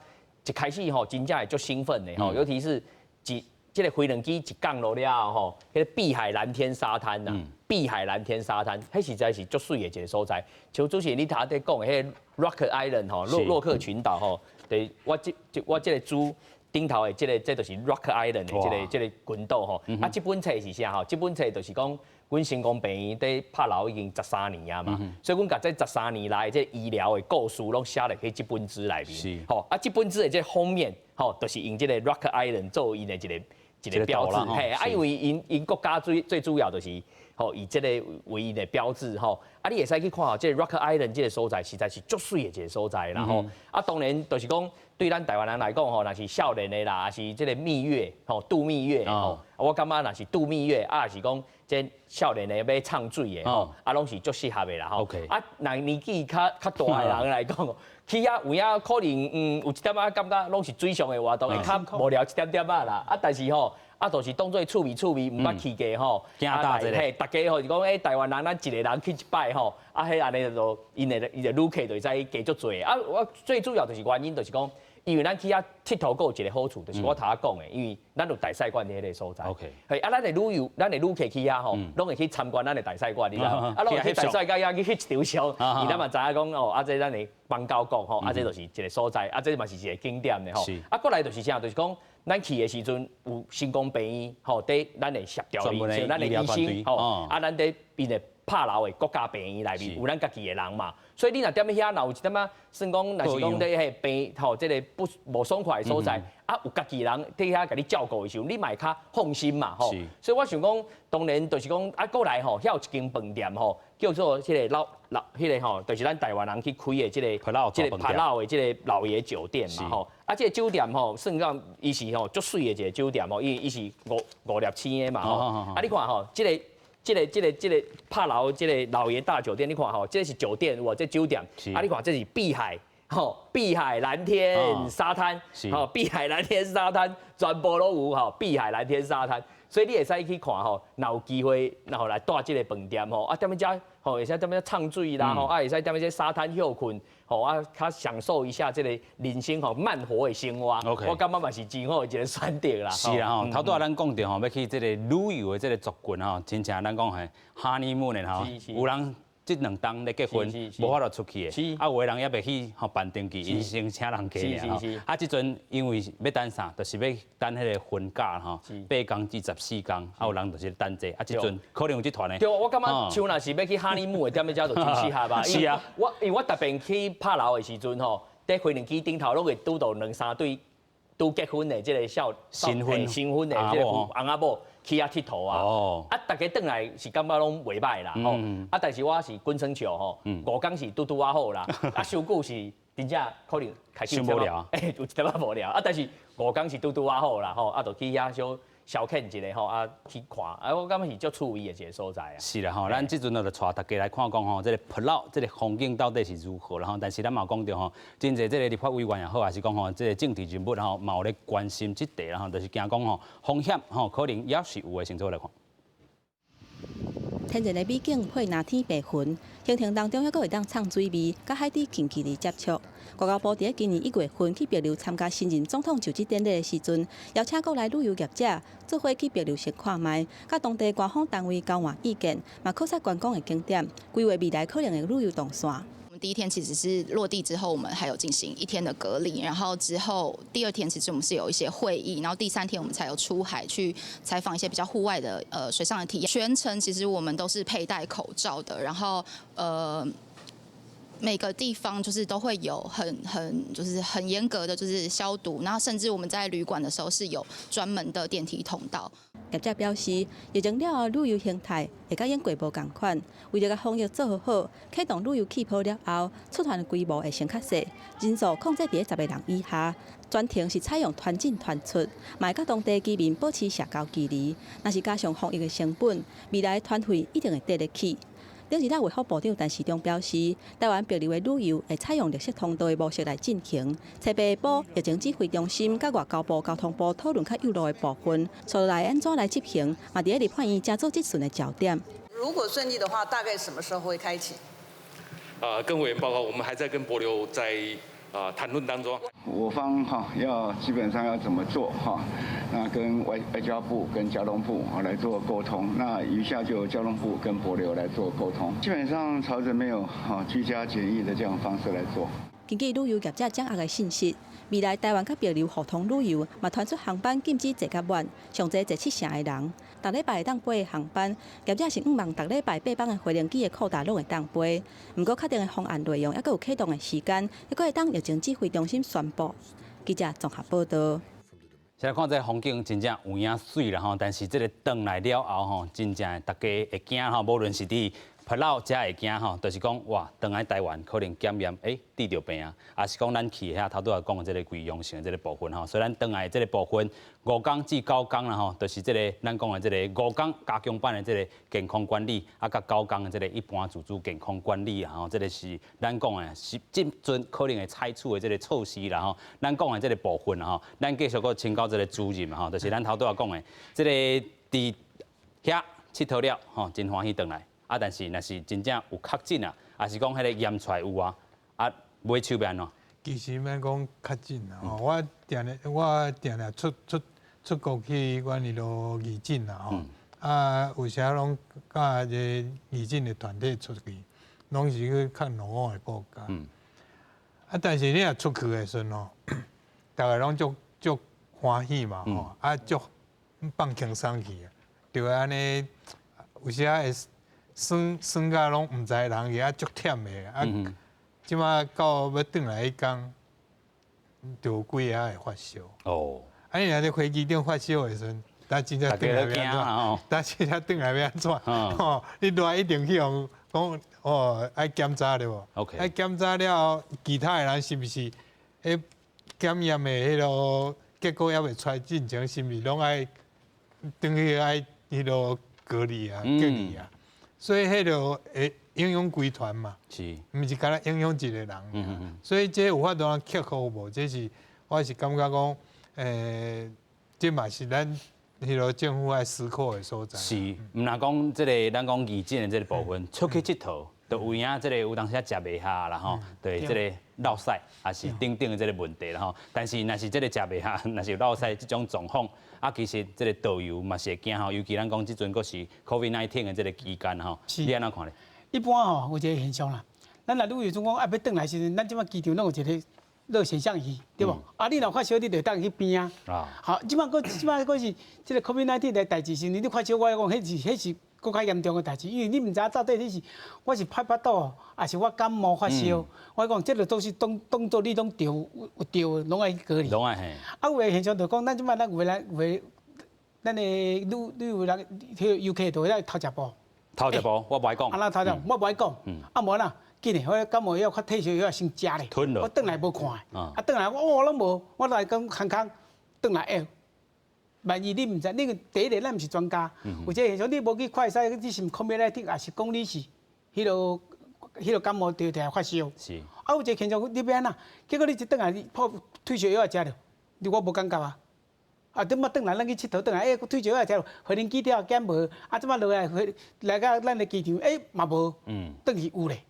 一開始吼，真正會足興奮的吼，尤其是一這個飛輪機一降落了後吼，彼個碧海藍天沙灘吶，碧海藍天沙灘，彼實在是足媠的一個所在。像主持人你頭拄講的彼個 Rock Island 吼，洛洛克群島吼，對，我這我這個書頂頭的這個這就是 Rock Island 的這個這個群島吼。啊，這本冊是啥吼？這本冊就是講，阮成功病院佇帕勞已經十三年啊嘛，所以阮共這十三年來這醫療的故事攏寫入去這本書內面。吼，啊，這本書的這封面吼，就是用這個 Rock Island 做𪜶的一個一個標誌。嘿，啊，因為𪜶𪜶國家最最主要就是吼以這個為𪜶的標誌吼。啊，你會使去看吼，這個 Rock Island 這個所在實在是足媠的一個所在啦吼。啊，當然就是講，對咱台灣人來講吼，若是少年的啦，抑是這個蜜月吼，度蜜月吼，我感覺若是度蜜月，啊，是講這少年的欲放水的吼，啊，攏是足適合的啦吼。啊，若年紀較較大的人來講，去遐有影可能有一點仔感覺攏是水上的活動，會較無聊一點點仔啦。啊，但是吼，啊，就是當做趣味趣味，毋捌去過吼，驚一下。嘿，大家吼是講，欸，台灣人咱一個人去一擺吼，啊，彼按呢就𪜶的伊的旅客就會使加足濟。啊，我最主要就是原因就是講，因為咱去遐𨑨迌閣有一個好處，就是我頭仔講的，因為咱有大使館佇彼個所在。 嘿，啊，咱的旅遊，咱的旅客去遐吼，攏會去參觀咱的大使館，你知無？啊，攏會去大使館遐去翕一張相，伊咱嘛知影講哦，啊，這咱的邦交國吼，啊，這就是一個所在，啊，這嘛是一個景點的吼。啊，過來就是啥，就是講咱去的時陣有成功病院吼，佇咱的協調裡，咱的醫生吼，啊，咱佇𪜶的帕勞的國家病院內面有咱家己的人嘛，所以你若踮遐，若有一點仔算講，若是講佇彼病吼，這個不無爽快的所在，啊，有家己人佇遐共你照顧的時陣，你嘛會較放心嘛吼。所以我想講，當然就是講啊，過來吼，遐有一間飯店吼，叫做彼個老老彼個吼，就是咱台灣人去開的這個這個帕勞的這個老爺酒店嘛吼。啊，這個酒店吼，算講伊是吼足媠的一個酒店吼，因為伊是五五粒星的嘛吼。啊，你看吼，這個。這個、這個、這個帕勞這個老爺大酒店，你看吼，這是酒店有無？這酒店，啊，你看這是碧海，吼，碧海藍天沙灘，吼，碧海藍天沙灘，全部攏有吼，碧海藍天沙灘，所以你會使去看吼，若有機會，然後來蹛這個飯店吼，啊，踮遮吼，會使踮遮唱水啦，吼，啊，會使踮這沙灘歇睏，吼，啊，較享受一下這個人生吼慢活的生活。我感覺嘛是真好的一個選擇啦。是啦吼，頭拄仔咱講著吼，欲去這個旅遊的這個族群吼，真正咱講係 honeymoon 的吼，有人這兩冬咧結婚，無法度出去的，啊，有的人猶未去吼辦登記，𪜶先請人客爾吼。啊，這陣因為欲等啥，就是欲等彼個婚假吼，8工至14工，啊，有人就是等這，啊，這陣可能有這團的。對，我感覺像若是欲去 honeymoon 的，踮遮就真適合吧。是啊，我因為我逐遍去帕勞的時陣吼，佇飛行機頂頭攏會拄著兩三對拄結婚的這個少新婚新婚的這個翁仔某去遐𨑨迌啊。啊，逐家轉來是感覺攏袂䆀啦，吼。啊，但是我是滾耍笑吼，5工是拄拄仔好啦。啊，傷久是真正可能開始無聊，欸，有一點仔無聊。啊，但是五工是拄拄仔好啦，吼，啊，就去遐小消遣一下吼，啊，去看，啊，我感覺是足趣味的一個所在啊。是啦吼，咱這陣就帶大家來看講吼，這個帕勞這個風景到底是如何啦吼。但是咱嘛有講著吼，真濟這個立法委員也好，還是講吼，這個政治人物吼，嘛有咧關心這題啦吼，就是驚講吼風險吼，可能也是有的，先做來看。天然的美景配藍天白雲，行程當中猶閣會當唱水味，佮海底近距離接觸。外交部佇今年1月份去帛琉參加新任總統就職典禮的時陣，邀請國內旅遊業者做伙去帛琉先看覓，佮當地官方單位交換意見，嘛考察觀光的景點，規劃未來可能的旅遊動線。第一天其實是落地之後，我們還有進行一天的隔離，然後之後第二天其實我們是有一些會議，然後第三天我們才有出海去採訪一些比較戶外的水上的體驗。全程其實我們都是佩戴口罩的，然後每個地方就是都會有很就是很嚴格的就是消毒，然後甚至我們在旅館的時候是有專門的電梯通道。業者表示，疫情了後旅遊形態會佮往過無仝款，為著共防疫做好好，啟動旅遊氣泡了後，出團的規模會先較細，人數控制佇十個人以下，全程是採用團進團出，嘛會佮當地居民保持社交距離。若是加上防疫的成本，未來團費一定會綴咧起。頂日仔衛福部長陳時中表示，台灣帛琉的旅遊會採用綠色通道的模式來進行。冊下步疫情指揮中心佮外交部、交通部討論較幼路的部分，接落來按怎來執行，嘛佇咧立法院正做質詢的焦點。如果順利的話，大概什麼時候會開啟？跟委員報告，我們還在跟帛琉在談論當中。我方哈要基本上要怎麼做哈？那跟外交部跟交通部啊來做溝通，那餘下就交通部跟帛琉來做溝通。基本上朝着沒有哈居家檢疫的這樣方式來做。根據旅遊業者掌握的信息，未來台灣佮帛琉互通旅遊嘛傳出航班禁止坐較滿，上濟坐七成的人。逐禮拜會當飛的航班，業者是向望逐禮拜八班的飛行機的擴大攏會當飛。毋過確定的方案內容，猶閣有啟動的時間，猶閣會等疫情指揮中心宣布。記者綜合報道。現在看這個風景真正有影媠啦吼，但是這個轉來了後吼，真正大家會驚吼，無論是佇帕勞才會驚吼，就是講哇，轉來台灣可能檢驗，得著病啊，抑是講咱去遐頭拄仔講的這个偽陽性的這个部分吼，所以咱轉來這个部分5工至9工啦吼，就是這个咱講的這个五工加強版的這个健康管理，啊，佮九工的這个一般自主健康管理啊吼，這个是咱講的是這陣可能會採取的這个措施啦吼。咱講的這个部分吼，咱繼續閣請教這个主任吼，就是咱頭拄仔講的這个佇遐𨑨迌了吼，真歡喜轉來。啊，但是若是真正有確診啊，抑是講彼个驗出來有啊，啊，尾手欲按怎？其實免講確診啦，吼，我定定出國去阮彼落義診啦，吼，啊，有時攏佮一个義診的團體出去，攏是去較落後的國家。啊，但是你若出去的時陣吼，逐家攏足足歡喜嘛，吼，啊，足放輕鬆去啊，就會按呢，有時仔會耍耍甲攏毋知人去，啊，足忝的，啊，這馬到欲轉來彼工，就有幾个會發燒。啊，你若佇飛機頂發燒的時陣，咱真正轉來欲按怎？咱真正轉來欲按怎？吼，你落來一定去予講哦，愛檢查對無？愛檢查了後，其他的人是毋是彼檢驗的彼个結果猶未出來進前，是毋是攏愛轉去愛彼个隔離啊？隔離啊？所以彼个會影響規團嘛，毋是干焦影響一個人。所以這有法度克服無？這是我是感覺講，這嘛是咱彼个政府愛思考的所在。是，毋若講這个咱講義診的這个部分，出去𨑨迌，就有影這个有當時食袂下啦吼，對這个落屎，抑是等等的這个問題啦吼。但是若是這个食袂下，若是有落屎這種狀況，啊，其實這个導遊嘛是會驚吼，尤其咱講這陣閣是 COVID-19 的這个期間吼，你按怎看咧？一般吼有一个現象啦，咱若旅遊總講啊欲轉來時陣，咱這擺機場攏有一个熱顯像儀，對無？啊，你若發燒，你就當去邊啊。好，這擺閣是這个 COVID-19 的代誌時，你發燒，我講彼是閣較嚴重的代誌，因為你毋知影到底你是我是拍腹肚，抑是我感冒發燒。我講這个都是當做你攏著有著，攏愛去隔離。攏愛嘿。啊，有的現象就講，咱這擺咱有的人有的，咱的旅遊人，彼个遊客就會偷食步。偷食步，我無愛講。啊，那偷食，我無愛講。啊，無啦，緊嘞，我感冒藥較退燒藥先食咧。吞落。我轉來無看。啊，轉來我哦攏無，我來講康康，轉來欸。萬一你毋知，你第一个咱毋是專家，有這個現象你無去快篩，你是毋 COVID-19，抑是講你是彼个感冒著著發燒。啊，有一個現象，你欲按怎？結果你一轉來，你泡退燒藥食著，你我無感覺啊。啊，等擺轉來，咱去𨑨迌轉來，退燒藥食，回程機票檢無，啊，這擺落來回來到咱的機場，嘛無，轉去有咧。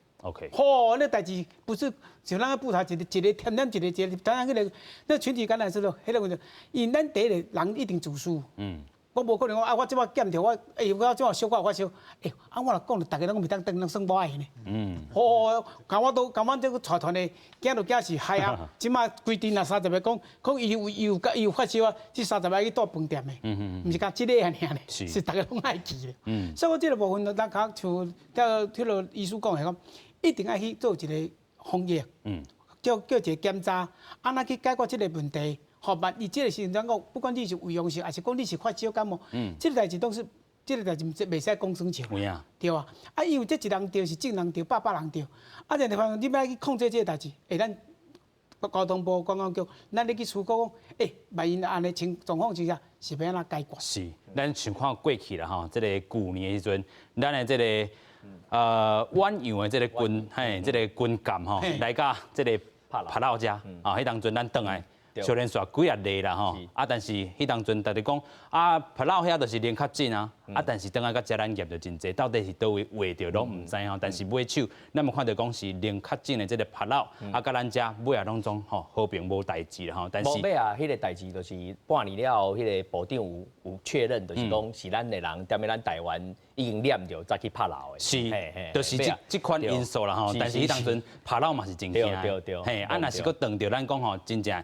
吼，那代誌不是像咱個布頭一個一個添點一個一個，當然彼个那群體感染是咯，彼个問題，因為咱第一個人一定自私。我無可能講啊，我這擺檢著我，我這擺小可發燒，啊，我若講，逐家攏袂當轉，攏算我的呢。吼，共我都共阮這个帶團的，驚就驚是害啊！這擺規定啊，30个講，講伊有發燒啊，這30个去蹛飯店的，毋是共這個爾呢，是逐家攏愛去的。所以我這個部分，咱較像彼个醫師講的講，一定愛去做一个防疫，叫一个檢查，按怎去解決這个問題？吼，萬一這个時陣咱講，不管你是偽陽性，抑是講你是發燒感冒，這个代誌攏是，這个代誌袂使講耍笑，對啊。啊，因為這一人著是眾人著，百百人著，啊，然後發現你欲去控制這个代誌，咱交通部觀光局，咱咧去思考講，萬一按呢情狀況之下，是欲按怎解決？是，咱想看過去啦吼，這个舊年的時陣，咱的這个遠洋的這个軍，嘿，這个軍艦吼，來到這个帕勞遮，啊，彼當陣咱轉來。小連續幾仔例啦吼，啊，但是彼當陣逐家講啊，帕勞遐就是零確診啊，啊，但是轉來到遮咱驗著真濟，到底是佗位畫著攏毋知吼。但是尾手，咱嘛看著講是零確診的這个帕勞，啊，佮咱遮尾仔攏總吼和平無代誌啦吼。但是尾仔，彼個代誌就是半年了後，彼个部長有確認，就是講是咱的人，踮咧咱台灣已經染著，才去帕勞的。是，就是這款因素啦吼。但是彼當陣帕勞嘛是真驚嘿，啊，若是閣撞著咱講吼，真正。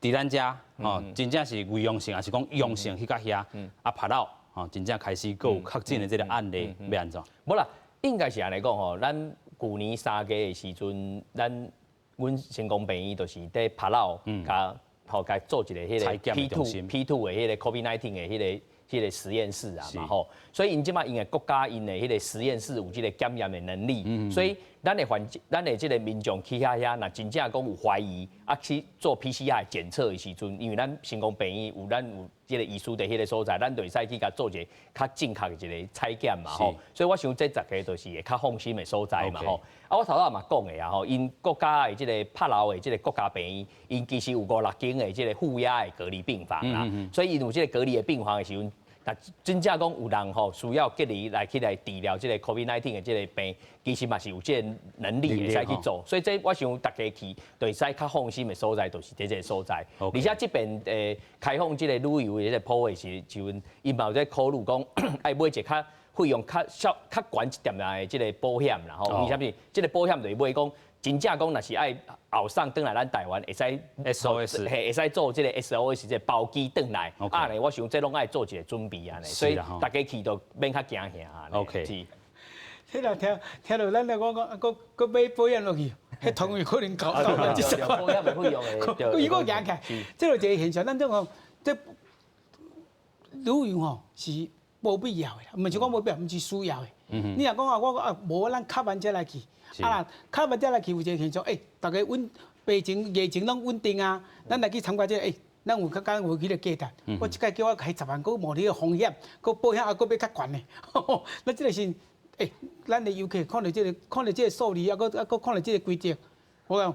佇咱遮吼，真正是偽陽性，抑是講陽性去到遐，啊，帕勞吼，真正開始閣有確診的這个案例，欲按怎？無啦，應該是按呢講吼，咱舊年3月的時陣，咱阮成功病院就是佇帕勞，共吼共做一个彼个 P2 的彼个 COVID-19 的彼个彼个實驗室啊嘛吼，所以𪜶這擺𪜶的國家𪜶的彼個實驗室有這個檢驗的能力，所以咱的環咱的這個民眾去遐遐，若真正講有懷疑啊，去做 PCR 檢測的時陣，因為咱新光病院有咱有這個醫師佇彼個所在，咱就會使去共做一個較正確的一個採檢嘛吼。所以我想這大家就是會較放心的所在嘛吼。啊，我頭仔嘛講的啊吼，𪜶國家的這個帕勞的這個國家病院，𪜶其實有五六間的這個負壓的隔離病房啦，所以𪜶有這個隔離的病房的時陣，若真正講有人吼需要隔離來去來治療這個 COVID-19 的這個病，其實嘛是有這個能力會使去做，所以這我想大家去就會使較放心的所在，就是佇這個所在。而且這邊開放這個旅遊的這個鋪的時陣，𪜶嘛有在考慮講愛買一個較費用較小、較懸一點仔的這個保險啦吼。為啥物？這個保險就是買講，真正講若是愛後送轉來咱台灣，會使 SOS，嘿，會使做這個 SOS 這個包機轉來。啊，呢，我想這攏愛做一個準備按呢，所以大家去都免較驚嚇。 OK。聽啦聽聽著咱來講講，閣閣買保險落去，彼團費可能高到10萬。保險的費用會。伊閣行起來，這就一個現象。咱這講這旅遊吼是無必要的，毋是講無必要，毋是需要的。你若講啊，我啊無咱較慢才來去，啊若較慢才來去有一個現象，欸，逐家穩病情疫情攏穩定啊，咱來去參加這個，欸，咱有較較有彼個價值。我這擺叫我開十萬，閣冒這個風險，閣保險還閣欲較懸的。咱這個是，欸，咱的遊客看著這個，看著這個數字，猶閣看著這個規則，我講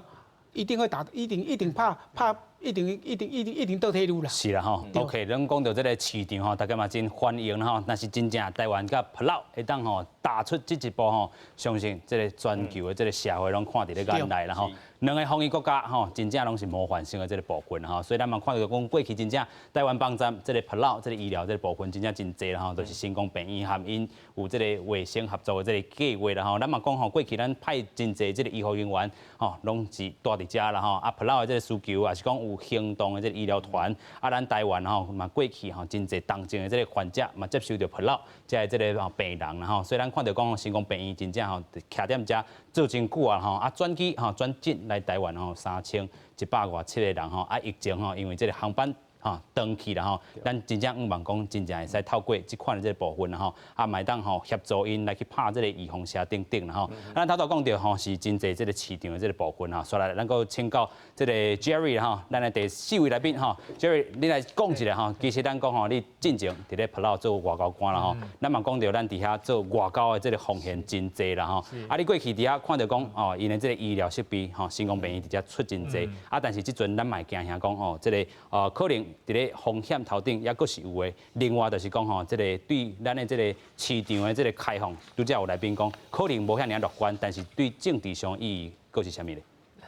一定會打，一定一定拍拍，一定一定一定一定倒退嚕啦。是啦吼，OK，咱講著這個市場吼，大家嘛真歡迎吼。若是真正台灣佮帕勞會當吼踏出這一步吼，相信這個全球的這個社會攏看佇咧眼內啦吼。兩个防疫國家吼，真正攏是模範生的這個部分吼，所以咱嘛看著講過去真正台灣幫贊這個帕勞這個醫療這個部分真正真濟啦吼，就是新光病院和𪜶有這個衛生合作的這個計劃啦吼。咱嘛講吼，過去咱派真濟這個醫護人員吼，攏是蹛佇遮啦吼。啊，帕勞的這個需求，也是講有行動的這個醫療團，啊，咱台灣吼嘛過去吼真濟重症的這個患者嘛接受著帕勞這個這個吼病人啦吼，所以咱看著講新光病院真正吼徛踮遮做真久啊吼，啊轉機吼轉進來台灣吼3107個人吼，啊疫情吼因為這個航班吼斷去啦吼，咱真正向望講真正會使透過這款的這個部分啦吼，啊嘛會當吼協助𪜶來去拍這個預防射等等啦吼。咱頭拄講著吼是真濟這個市場的這個部分吼，煞來咱閣請教這個 Jerry 吼，咱的第四位來賓吼，Jerry 你來講一下吼，其實咱講吼，你進前佇咧帕勞做外交官啦吼，咱嘛講著咱佇遐做外交的這個風險真濟啦吼，啊你過去佇遐看著講哦，𪜶的這個醫療設備吼，新光病院佇遮出真濟，啊但是這陣咱嘛會驚嚇講哦，這個可能佇咧風險頭頂猶閣是有的。另外就是講吼，這個對咱的這個市場的這個開放，拄才有來賓講，可能無遐爾樂觀，但是對政治上意義閣是啥物咧？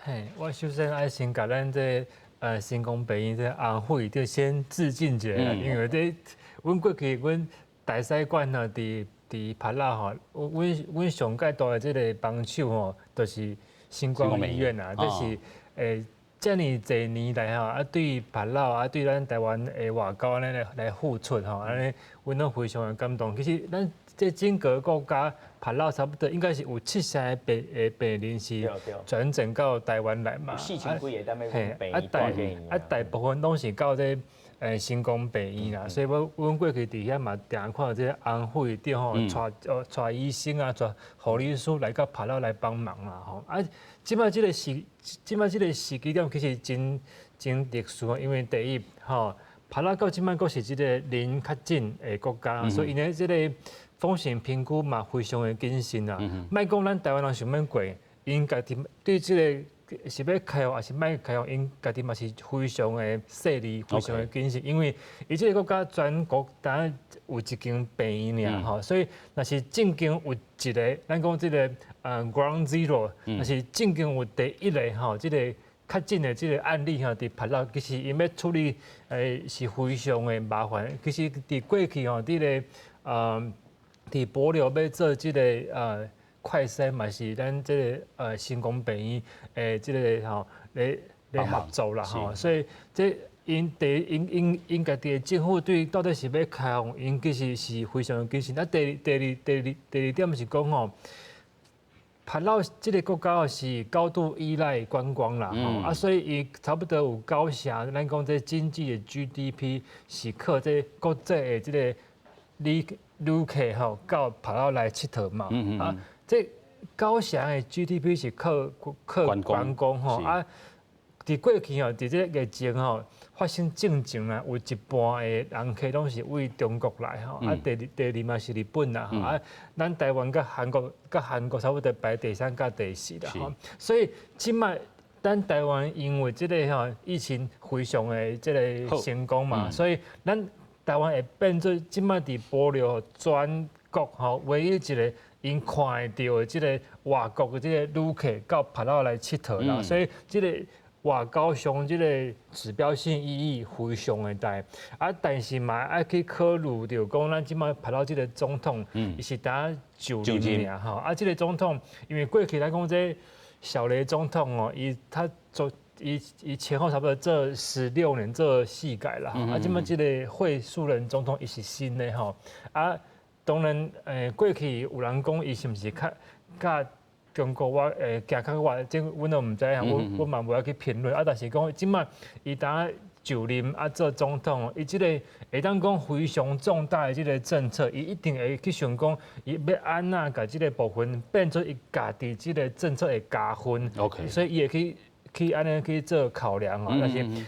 嘿，我首先愛先共咱這新光病院這紅會就先致敬一下，因為這阮過去阮大使館吼，佇佇帕勞吼，阮阮上蓋大的這個幫手吼，就是新光醫院啊，這是這爾濟年來吼，啊對帕勞啊對咱台灣的外交按呢來來付出吼，按呢阮攏非常的感動。其實咱這整個國家帕勞差不多應該是有七成的病的病人是轉診到台灣來嘛。 4000幾个嘿，啊大啊大部分攏是到這新光病院啦，所以我阮過去佇遐嘛，定看著這個紅會長吼，帶帶醫生啊，帶護理師來到帕勞來幫忙啦吼。啊，這擺這個時，這擺這個時機點其實真真特殊，因為第一吼，帕勞到這擺閣是這個零確診的國家，所以𪜶的這個風險評估嘛非常的謹慎啊。莫講咱台灣人想欲過，𪜶家己對這個是欲開放抑是莫開放，𪜶家己嘛是非常的細膩，非常的謹慎，因為伊這個國家全國單有一間病院爾吼，所以若是正經有一個，咱講這個ground zero，若是正經有第一個吼，這個確診的這個案例吼，佇帕勞其實𪜶欲處理是非常的麻煩。其實佇過去吼，佇個佇帛琉欲做這個快篩嘛是咱這個新光病院的這個吼咧咧合作啦吼，所以這𪜶第𪜶𪜶𪜶家己的政府對到底是欲開放，𪜶其實是非常謹慎。啊，第二第二第二第二點是講吼，帕勞這个國家是高度依賴觀光啦，啊，所以伊差不多有九成，咱講這經濟的 GDP 是靠這國際的這个旅客吼到帕勞來𨑨迌嘛，啊，這九成的 GDP 是靠觀光吼，啊，佇過去吼，佇這个疫情吼發生進前啊，有一半的人客攏是對中國來吼，啊，第二嘛是日本啦，啊，咱台灣佮韓國差不多排第三佮第四啦，吼，所以這擺咱台灣因為這个吼疫情非常的這个成功嘛，所以咱台灣會變做這擺佇帛琉全國吼唯一一个𪜶看會著的這个外國的這个旅客到帕勞來𨑨迌啦，所以這个外交上這個指標性意義非常的大，啊，但是嘛愛去考慮著講，咱這擺帕勞這个總統，伊是拄就任爾吼，啊，這个總統因為過去來講這小雷總統哦，伊他做伊伊前後差不多做16年做四屆啦，啊，這擺這个惠恕仁總統伊是新的吼，啊，當然過去有人講伊是毋是較佮中國我行較遠，這阮都毋知影，我嘛無愛去評論。啊，但是講這擺伊拄就任啊做總統，伊這个會當講非常重大的這个政策，伊一定會去想講，伊欲按怎共這个部分變做伊家己這个政策的加分。 所以伊會去按呢去做考量吼。但是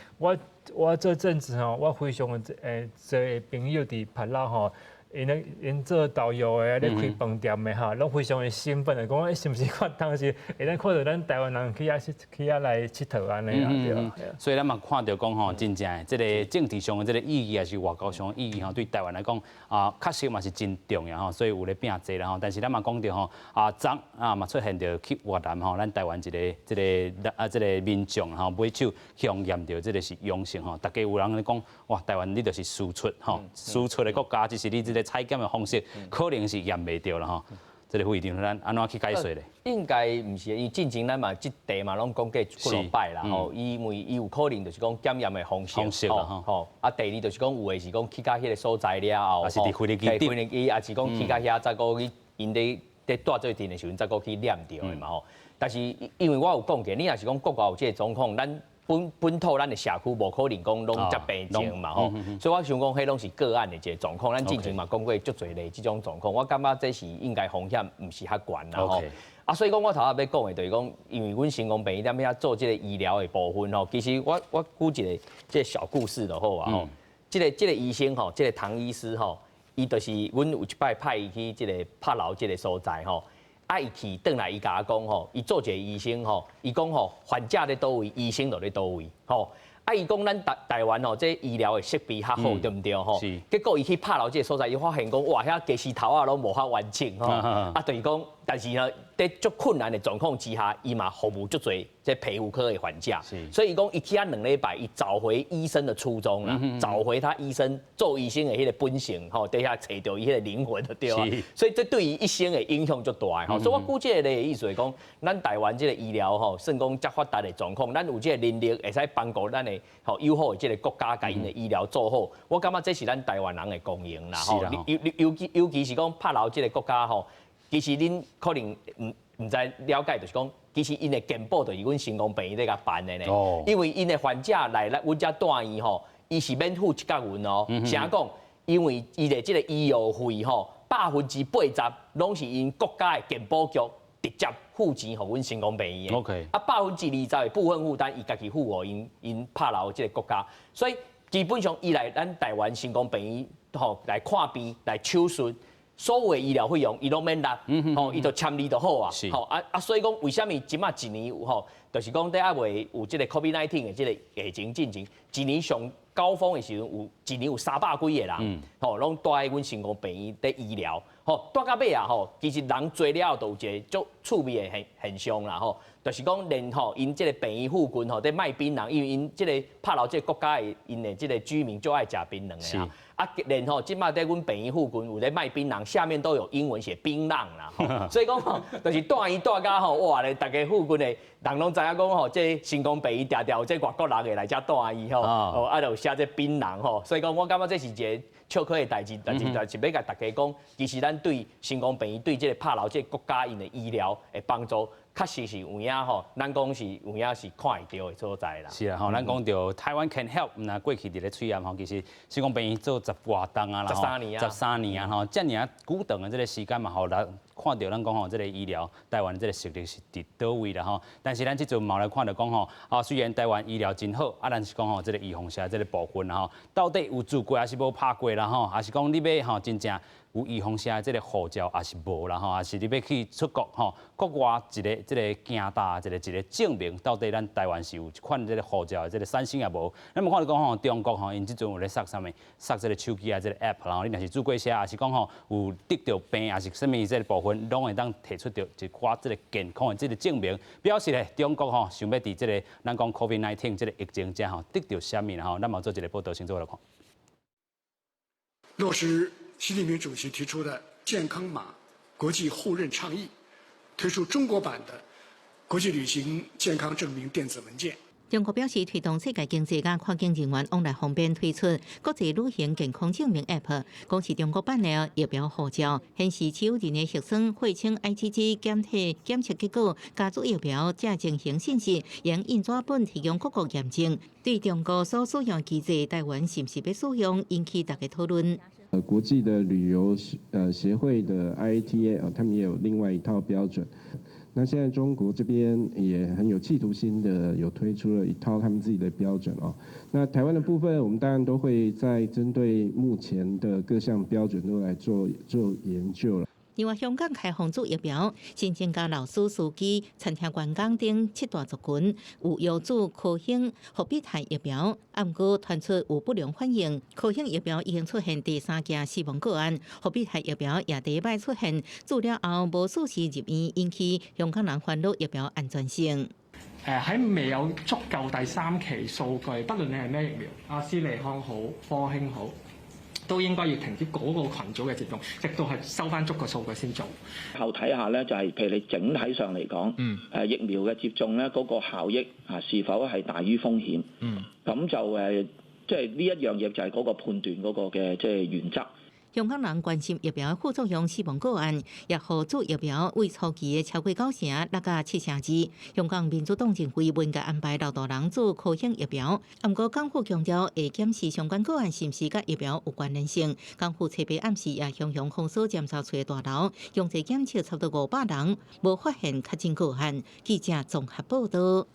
我這陣子吼，我非常濟朋友佇帕勞吼。𪜶咧𪜶做導遊的，咧開飯店的吼，攏非常的興奮的，講欸是毋是看當時會當看著咱台灣人去遐來𨑨迌按呢啦，對。所以咱嘛看著講吼，真正的這个政治上的這个意義，抑是外交上的意義吼，對台灣來講啊，確實嘛是真重要吼。所以有咧拼濟啦吼。但是咱嘛講著吼，啊，昨啊嘛出現著去越南吼，咱台灣一个這个啊這个民眾吼，買手去予驗著這个是陽性吼。大家有人咧講，哇，台灣你就是輸出吼，輸出的國家，只是你這个採檢的方式可能是驗袂著啦吼。這个副院長，咱按怎去解說咧？應該毋是，因為進前咱嘛這題嘛攏講過幾落擺啦吼，因為伊有可能就是講檢驗的方式吼，啊，第二就是講有的是講去到彼个所在了後，抑是佇飛機飛機，抑是講去到遐再閣去𪜶咧蹛做陣的時陣再閣去驗著的嘛吼。但是因為我有講過，你若是講國外有這个狀況，咱本土咱的社區無可能講攏遮病情嘛吼，所以我想講，彼攏是個案的一个狀況。咱進前嘛講過足濟例這種狀況，我感覺這是應該風險毋是較懸啦吼。啊，所以講我頭仔欲講的，就是講，因為阮成功病院踮遐做這个醫療的部分吼，其實我舉一个這个小故事就好啊吼。這个醫生吼，這个唐醫師吼，伊就是阮有一擺派伊去這个帕勞這个所在吼。啊！伊去轉來，伊共我講吼，伊做一个醫生吼，伊講吼，患者佇佗位，醫生就佇佗位吼。啊！伊講咱台灣吼，這醫療的設備較好，對毋對吼？結果伊去帕勞這个所在，伊發現講，哇，遐家私頭仔攏無遐完整吼。啊，就是講，但是呢，佇足困難的狀況之下，伊嘛服務足濟這皮膚科的患者。所以伊講，伊去遐2禮拜，伊找回醫生的初衷啦，找回他醫生做醫生的彼个本性吼，佇遐揣著伊彼个靈魂就對啊。所以這對伊一生的影響足大吼。所以我舉這个例的意思是講，咱台灣這个醫療吼，算講遮發達的狀況，咱有這个能力會使幫助咱的吼友好的這个國家，共𪜶的醫療做好。我感覺這是咱台灣人的光榮啦吼。尤其是講帕勞這个國家吼，其實恁可能毋知了解，就是講，其實𪜶的健保就是阮成功病院咧共辦的呢。因為𪜶的患者來來阮遮住院吼，伊是免付一角銀哦。啥講？因為伊的這个醫藥費吼，80%攏是𪜶國家的健保局直接付錢予阮成功病院的。 啊，20%的部分負擔，伊家己付予𪜶帕勞這个國家。所以基本上，伊來咱台灣成功病院吼來看病來手術，所有的醫療費用，伊攏免納，吼，伊就簽字就好啊，吼啊啊，所以講為啥物這擺一年吼，就是講佇猶未有這个 COVID-19 的這个疫情進前，一年上高峰的時陣，有一年有300幾個人，吼，攏蹛佇阮成功病院佇醫療，吼，蹛到尾啊，吼，其實人濟了後，就有一个足趣味的現象啦，吼，就是講連吼𪜶這个病院附近吼佇賣檳榔，因為𪜶這个帕勞這个國家的𪜶的這个居民足愛食檳榔的啦。啊，連吼這擺佇阮病院附近有咧賣檳榔，下面都有英文寫檳榔啦，所以講吼，就是住院蹛甲吼，哇咧，逐家附近的人攏知影講吼，這成功病院定定有這外國人會來遮住院吼，哦，啊，就有寫這檳榔吼，所以講我感覺這是一个笑可的代誌，但是欲共大家講，其實咱對成功病院對這個帕勞這個國家𪜶的醫療的幫助，確實是有影吼，咱講是有影是看會著的所在啦。是啊，吼，咱講著 Taiwan can help，毋若過去佇咧喙罨吼，其實成功病院做十外冬啊啦， 13年啊，13年啊吼，遮爾久長的這個時間嘛，予咱看著咱講吼，這個醫療台灣這個實力是佇佗位啦吼。但是咱這陣嘛來看著講吼，啊雖然台灣醫療真好，啊但是講吼，這個預防射這個部分啦吼，到底有做過還是無拍過啦吼，還是講你欲吼真正有預防射這個護照，還是無啦吼，還是你欲去出國吼，國外一個這個行動一個證明，到底咱台灣是有這款這個護照的這個產生抑無？咱嘛看著講吼，中國吼，𪜶這陣有咧撒啥物？撒這個手機啊，這個 app，然後你若是注過射，還是講吼有得著病，還是啥物這個部分，攏會當提出著一寡這個健康的這個證明，表示咧中國吼想欲佇這個咱講 COVID-19 這個疫情遮吼得著啥物啦吼？咱嘛做一個報道，先做來看。落實習近平主席提出的健康碼國際互認倡議，推出中國版的國際旅行健康證明電子文件。中國表示推動世界經濟佮跨境人員往來方便，推出國際旅行健康證明 App，講是中國版的疫苗護照，顯示持有人的核酸血清 IgG 檢體檢測結果，加注疫苗這情形信息，用印紙本提供各國驗證。對中國所使用機制，台灣是毋是欲使用，引起大家討論。國際的旅遊協會的 IATA 啊，他們也有另外一套標準。那現在中國這邊也很有企圖心的，有推出了一套他們自己的標準哦。那台灣的部分，我們當然都會在針對目前的各項標準都來做做研究了。另外，香港開放注疫苗，新增加老師、司機、餐廳員工等七大族群有予注科興、復必泰疫苗，毋過傳出有不良反應。科興疫苗已經出現第三件死亡個案，復必泰疫苗也第一擺出現注了後無準時入院，引起香港人煩惱疫苗安全性。喺未有足夠第三期數據，不論你係咩疫苗，阿斯利康好、科興好，都應該要停止嗰個群組嘅接種，直到係收翻足個數據先做。後睇下咧，就係譬如你整體上嚟講，疫苗嘅接種咧，嗰個效益啊是否係大於風險？咁就即係呢一樣嘢就係嗰個判斷嗰個嘅即係原則。香港人關心疫苗副作用死亡個案，也予注疫苗為初期的超過九成，六甲七成二。香港民主黨認為毋該安排老大人注科興疫苗，毋過港府強調會檢視相關個案是毋是佮疫苗有關聯性。港府初八暗時也雄雄封鎖尖沙咀的大樓，強制檢測差不多500人，無發現確診個案。記者綜合報道。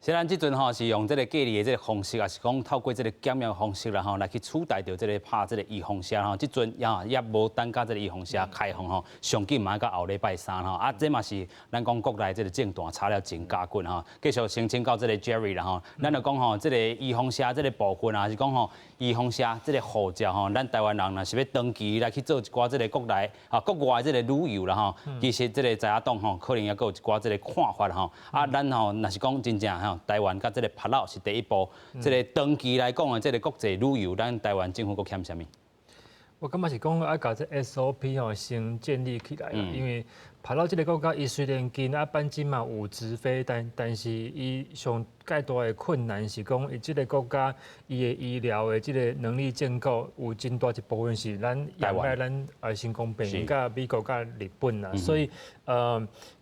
雖然這陣吼是用這個隔離的這個方式，抑是講透過這個檢驗方式啦吼來去取代著這個拍這個預防射吼。這陣也無等到這個預防射開放吼，上緊嘛到後禮拜三吼。啊，這嘛是咱講國內這個政壇炒了真加滾吼。繼續先請教這個 Jerry 啦吼，咱就講吼，這個預防射這個部分啊，是講吼預防射這個護照吼，咱台灣人若是欲長期來去做一寡這個國內啊國外這個旅遊啦吼，其實這個在野黨吼可能猶閣有一寡這個看法吼。啊，咱吼若是講真正吼，台灣佮這個帕勞是第一步，這個長期來講的這個國際旅遊，咱台灣政府閣欠啥物？我感覺是講愛共這 SOP 吼先建立起來啦，因為帕勞這個國家伊雖然近啊班機嘛有直飛，但是伊上蓋大的困難是講，伊這個國家伊的醫療的這個能力建構有真大一部分是咱仰賴咱成功病院佮美國佮日本啦，所以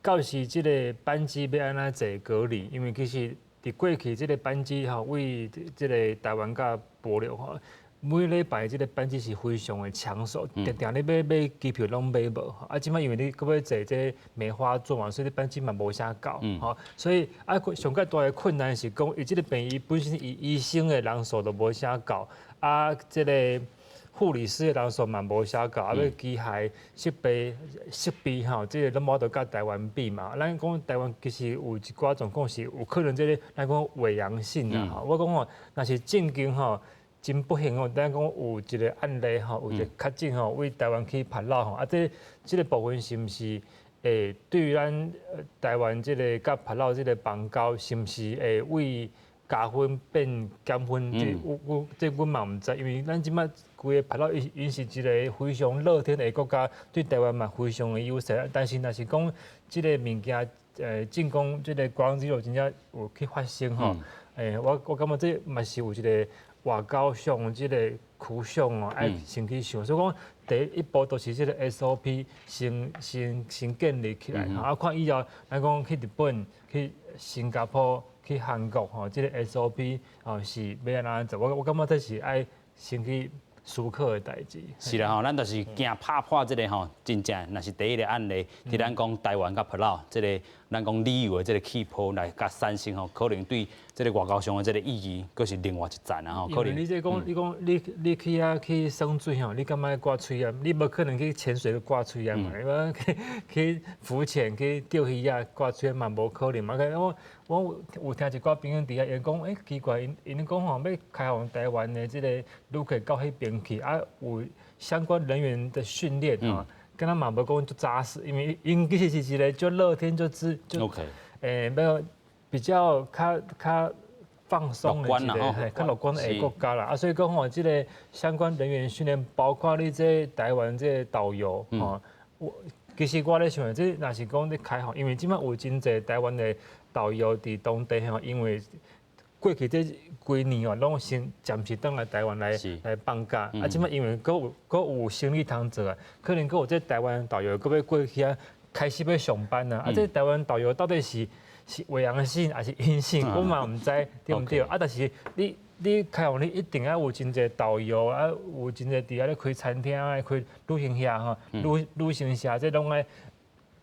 到時這個班機欲按怎坐隔離，因為其實佇過去這個班機吼，對這個台灣佮帛琉吼，每禮拜這個班機是非常的搶手，定定咧欲買機票攏買無。啊，這擺因為你閣欲坐這梅花座嘛，所以你班機嘛無啥夠，吼。所以啊，上蓋大的困難是講，伊這個病院本身伊醫生的人數都無啥夠，啊，這個護理師的人數嘛無啥夠，啊，欲機械設備吼，這個攏無法度佮台灣比嘛。咱講台灣其實有一寡狀況是有可能這個咱講偽陽性啦，吼。我講吼，若是正經吼，真不幸哦，咱講有一個案例吼，有一個確診吼，對台灣去帕勞吼，啊，這個部分是毋是會對於咱台灣這個佮帕勞這個邦交，是毋是會為加分變減分？這我這阮嘛毋知，因為咱這擺規個帕勞𪜶是一個非常樂天的國家，對台灣嘛非常的友善。但是若是講這個物件，進攻這個 ground zero 真正有去發生吼，我感覺這嘛是有一個。外交上這个苦相哦，愛先去想。所以講第一步就是這个 SOP 先建立起來。啊，看以後，咱講去日本、去新加坡、去韓國吼，這个 SOP 哦是欲按怎做？我感覺這是愛先去思考的代誌。是啦吼，咱就是驚拍破這个吼，真正若是第一个案例，佇咱講台灣佮帛琉這个咱講旅遊的這个氣泡來佮產生吼，可能對這个外交上的這个意義，閣是另外一層啊吼。可能你這講，你講你去遐去耍水吼，你敢愛掛喙罨？你無可能去潛水掛喙罨嘛？你去浮潛去釣魚仔掛喙罨嘛，無可能嘛。我有聽一寡朋友佇遐，𪜶講，奇怪，𪜶講吼，欲開放台灣的這个旅客到彼邊去，啊，有相關人員的訓練吼，敢若嘛無講足紮實，因為𪜶其實是一个足樂天、足自就，欲比較較放鬆的一个，較樂觀的國家啦。啊，所以講吼，這个相關人員訓練，包括你這台灣這个導遊吼，我其實我咧想，這若是講咧開放，因為這擺有真濟台灣的導遊佇當地吼，因為過去這幾年哦，攏先暫時轉來台灣來放假，啊，這擺因為閣有生意通做啊，可能閣有這台灣導遊閣欲過去遐開始欲上班啊，啊，這台灣導遊到底是偽陽性還是陰性，我嘛毋知對毋對？啊，但是你開放，你一定愛有真濟導遊啊，有真濟佇遐咧開餐廳啊，開旅行社吼，旅行社這攏愛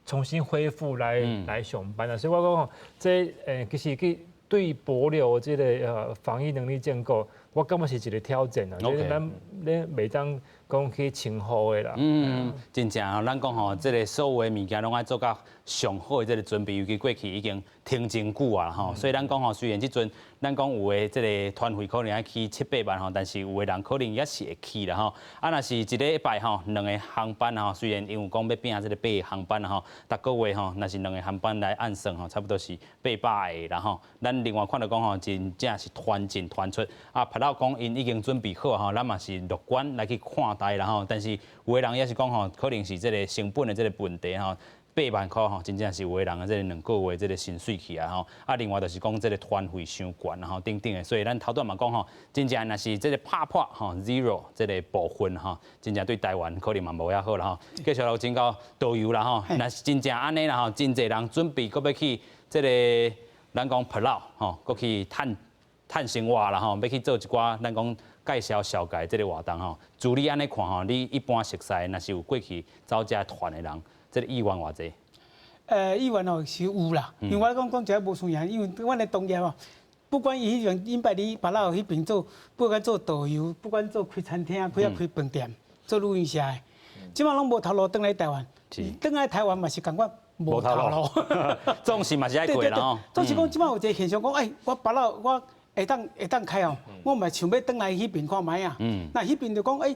重新恢復來上班啊，所以我講吼，這其實去對帛琉這个防疫能力建構，我感覺是一个挑戰啊。咱咱袂當講去輕忽的啦。嗯，真正啊，咱講吼，這个所有的物件攏愛做甲上好的這个準備，尤其過去已經停真久啊吼，所以咱講吼，雖然這陣咱講有的這个團費可能愛起七八萬吼，但是有的人可能也是會去啦吼。啊，若是一禮拜吼，兩个航班吼，雖然𪜶有講欲併這个八个航班吼，逐個月吼，若是兩个航班來按算吼，差不多是800个啦吼。咱另外看著講吼，真正是團進團出啊，帛琉講𪜶已經準備好吼，咱嘛是樂觀來去看待啦吼。但是有的人也是講吼，可能是這个成本的這个問題吼。8萬箍吼，真正是有的人的這个兩個月這个薪水去啊吼。啊，另外就是講這个團費傷懸吼，等等的。所以咱頭拄嘛講吼，真正若是這个拍破吼 zero 這个部分吼，真正對台灣可能嘛無遐好啦吼。繼續來請教導遊啦吼，若是真正按呢啦吼，真濟人準備閣欲去這个咱講帛琉吼，閣去趁趁生活啦吼，欲去做一寡咱講介紹紹介這个活動吼。自你按呢看吼，你一般熟似若是有過去走這團的人，這个意願偌濟？意願哦是有啦，因為我講講這無輸贏，因為阮的同業哦，不管伊彼邊𪜶擺佇帛琉彼邊做，不管做導遊，不管做開餐廳、開飯店、做旅行社的，這擺攏無頭路轉來台灣，轉來台灣嘛是仝款無頭路，總是嘛是愛過啦吼。總是講這擺有一個現象講，欸，我帛琉我會當開哦，我嘛想欲轉來彼邊看覓啊。那彼邊就講，欸，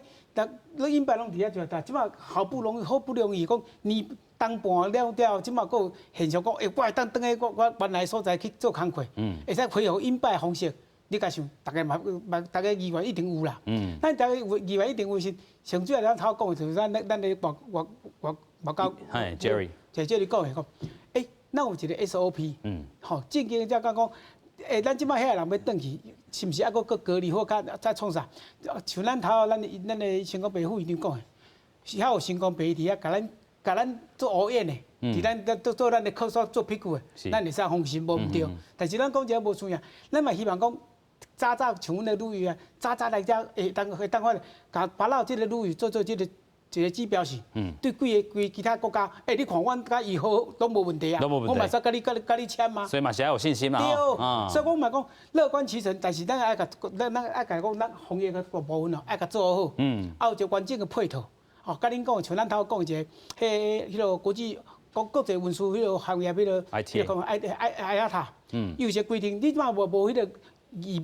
你𪜶擺攏佇遐做，但這擺好不容易，好不容易講你當半了了，這擺閣有現象講，欸，我會當轉去我原來所在去做工課，會使恢復𪜶擺方式。你共想，逐家嘛嘛，逐家意願一定有啦。咱逐家有意願一定有時，上主要咱頭講的就是咱的外交，係 Jerry，就這裡講的講，欸，咱有一個 SOP，吼，正經才講講，欸，咱這擺遐個人欲轉去，是毋是猶閣閣隔離或較再創啥？像咱頭咱的成功白副院長講的，是遐有成功白佇遐，共咱做烏演的，佇咱做咱的靠山做屁股的，咱會使放心無毋對。但是咱講這無輸贏，咱嘛希望講。早早像阮的旅遊啊，早早來遮會當看，共帛琉這个旅遊做這个一個指標性，對規个規其他國家，欸，你看阮佮伊好攏無問題啊，我嘛使佮你簽啊。所以嘛是愛有信心嘛。對，所以我嘛講樂觀其成，但是咱愛共咱愛共講，咱防疫的部分哦，愛共做好，啊有一個完整的配套，哦，佮恁講，像咱頭講一个，彼彼個國際運輸彼個行業彼個 IATA，伊有一個規定，你這擺無彼個疫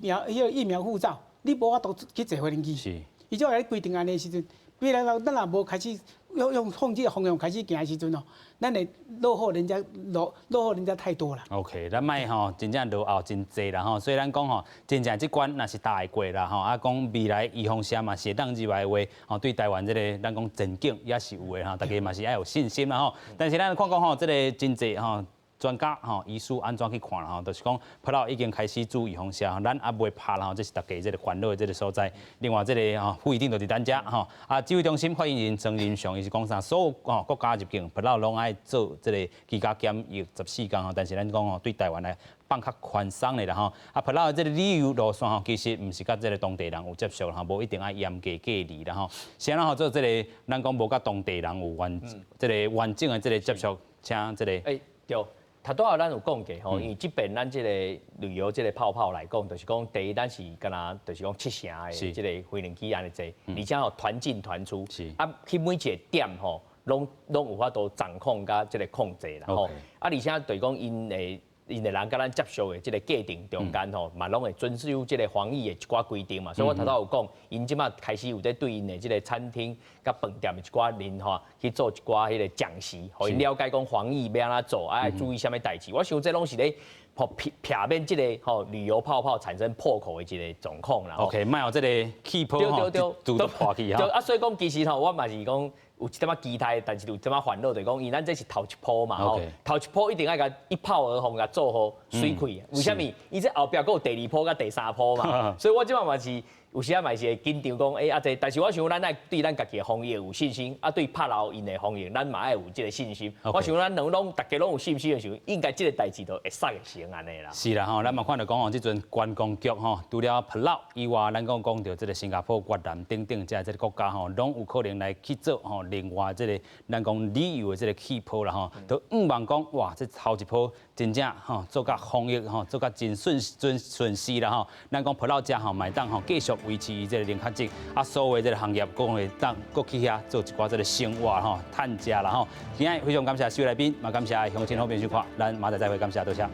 苗護照，你無法度去坐飛機。伊就共你規定按呢時陣，比如講，咱若無開始用控制方向開始行的時陣哦，咱會落後人家太多啦。 OK，咱莫吼真正落後真濟啦吼，所以咱講吼，真正這關若是踏會過啦吼，啊講未來預防射嘛是會當入來的話，吼對台灣這个咱講前景也是有的吼，大家嘛是愛有信心啦吼。但是咱看講吼，這个真濟吼。專家吼，醫師按怎去看啦吼，就是講帕勞已經開始注預防射，咱猶未拍啦吼，這是大家這個煩惱的這個所在。另外這個吼副議長就佇咱遮吼，啊指揮中心發言人莊人祥伊是講啥？所有吼國家入境帕勞攏愛做這個居家檢疫14天吼，但是咱講吼對台灣來放較寬鬆的啦吼。啊帕勞的這個旅遊路線吼，其實毋是佮這個當地人有接觸吼，無一定愛嚴格隔離啦吼。啥人吼做這個，咱講無佮當地人有完這個完整的這個接觸，請這個。欸，對。頭拄仔咱有講過吼，因為這邊咱這個旅遊這個泡泡來講，就是講第一，咱是敢若就是講七成的這個飛行機按呢坐，而且吼團進團出，啊去每一個點吼，攏攏有法度掌控佮這個控制啦吼。啊，而且就是講𪜶的𪜶的人佮咱接觸的這個過程中間吼，嘛攏會遵守這個防疫的一寡規定嘛。所以我頭拄有講，𪜶這馬開始有咧對𪜶的這個餐廳佮飯店的一寡人吼去做一寡彼個講習，予𪜶了解講防疫欲按怎做，愛注意啥物代誌。我想這攏是咧吼避避免這個吼旅遊泡泡產生破口的一個狀況啦。 OK，莫予這個氣泡吼自動破去哈。啊，所以講其實吼，我嘛是講有一點仔期待，但是有一點仔煩惱，就是講，因為咱這是頭一波嘛，吼，頭一波一定愛共一炮而紅，共做好媠氣。為啥物？伊這後壁閣有第二波佮第三波嘛，所以我這馬嘛是有時仔嘛是會緊張，講欸啊這，但是我想咱愛對咱家己的防疫有信心，啊對帕勞𪜶的防疫，咱嘛愛有這個信心。我想咱兩攏大家攏有信心的時候，應該這個代誌就會使會成按呢啦。是啦吼，咱嘛看著講吼，這陣觀光局吼，除了帕勞以外，咱講講著這個新加坡、越南等等這這個國家吼，攏有可能來去做吼另外這個咱講旅遊的這個氣泡啦吼，都向望講哇，這頭一波真正吼做甲防疫吼做甲真順順順勢啦吼，咱講帕勞遮吼嘛會當吼繼續維持這個零確診，啊，所有這個行業閣會當閣去遐做一寡這個生活吼趁食啦吼。今日非常感謝四位來賓，嘛感謝鄉親好朋友收看，咱明仔載再會，感謝多謝。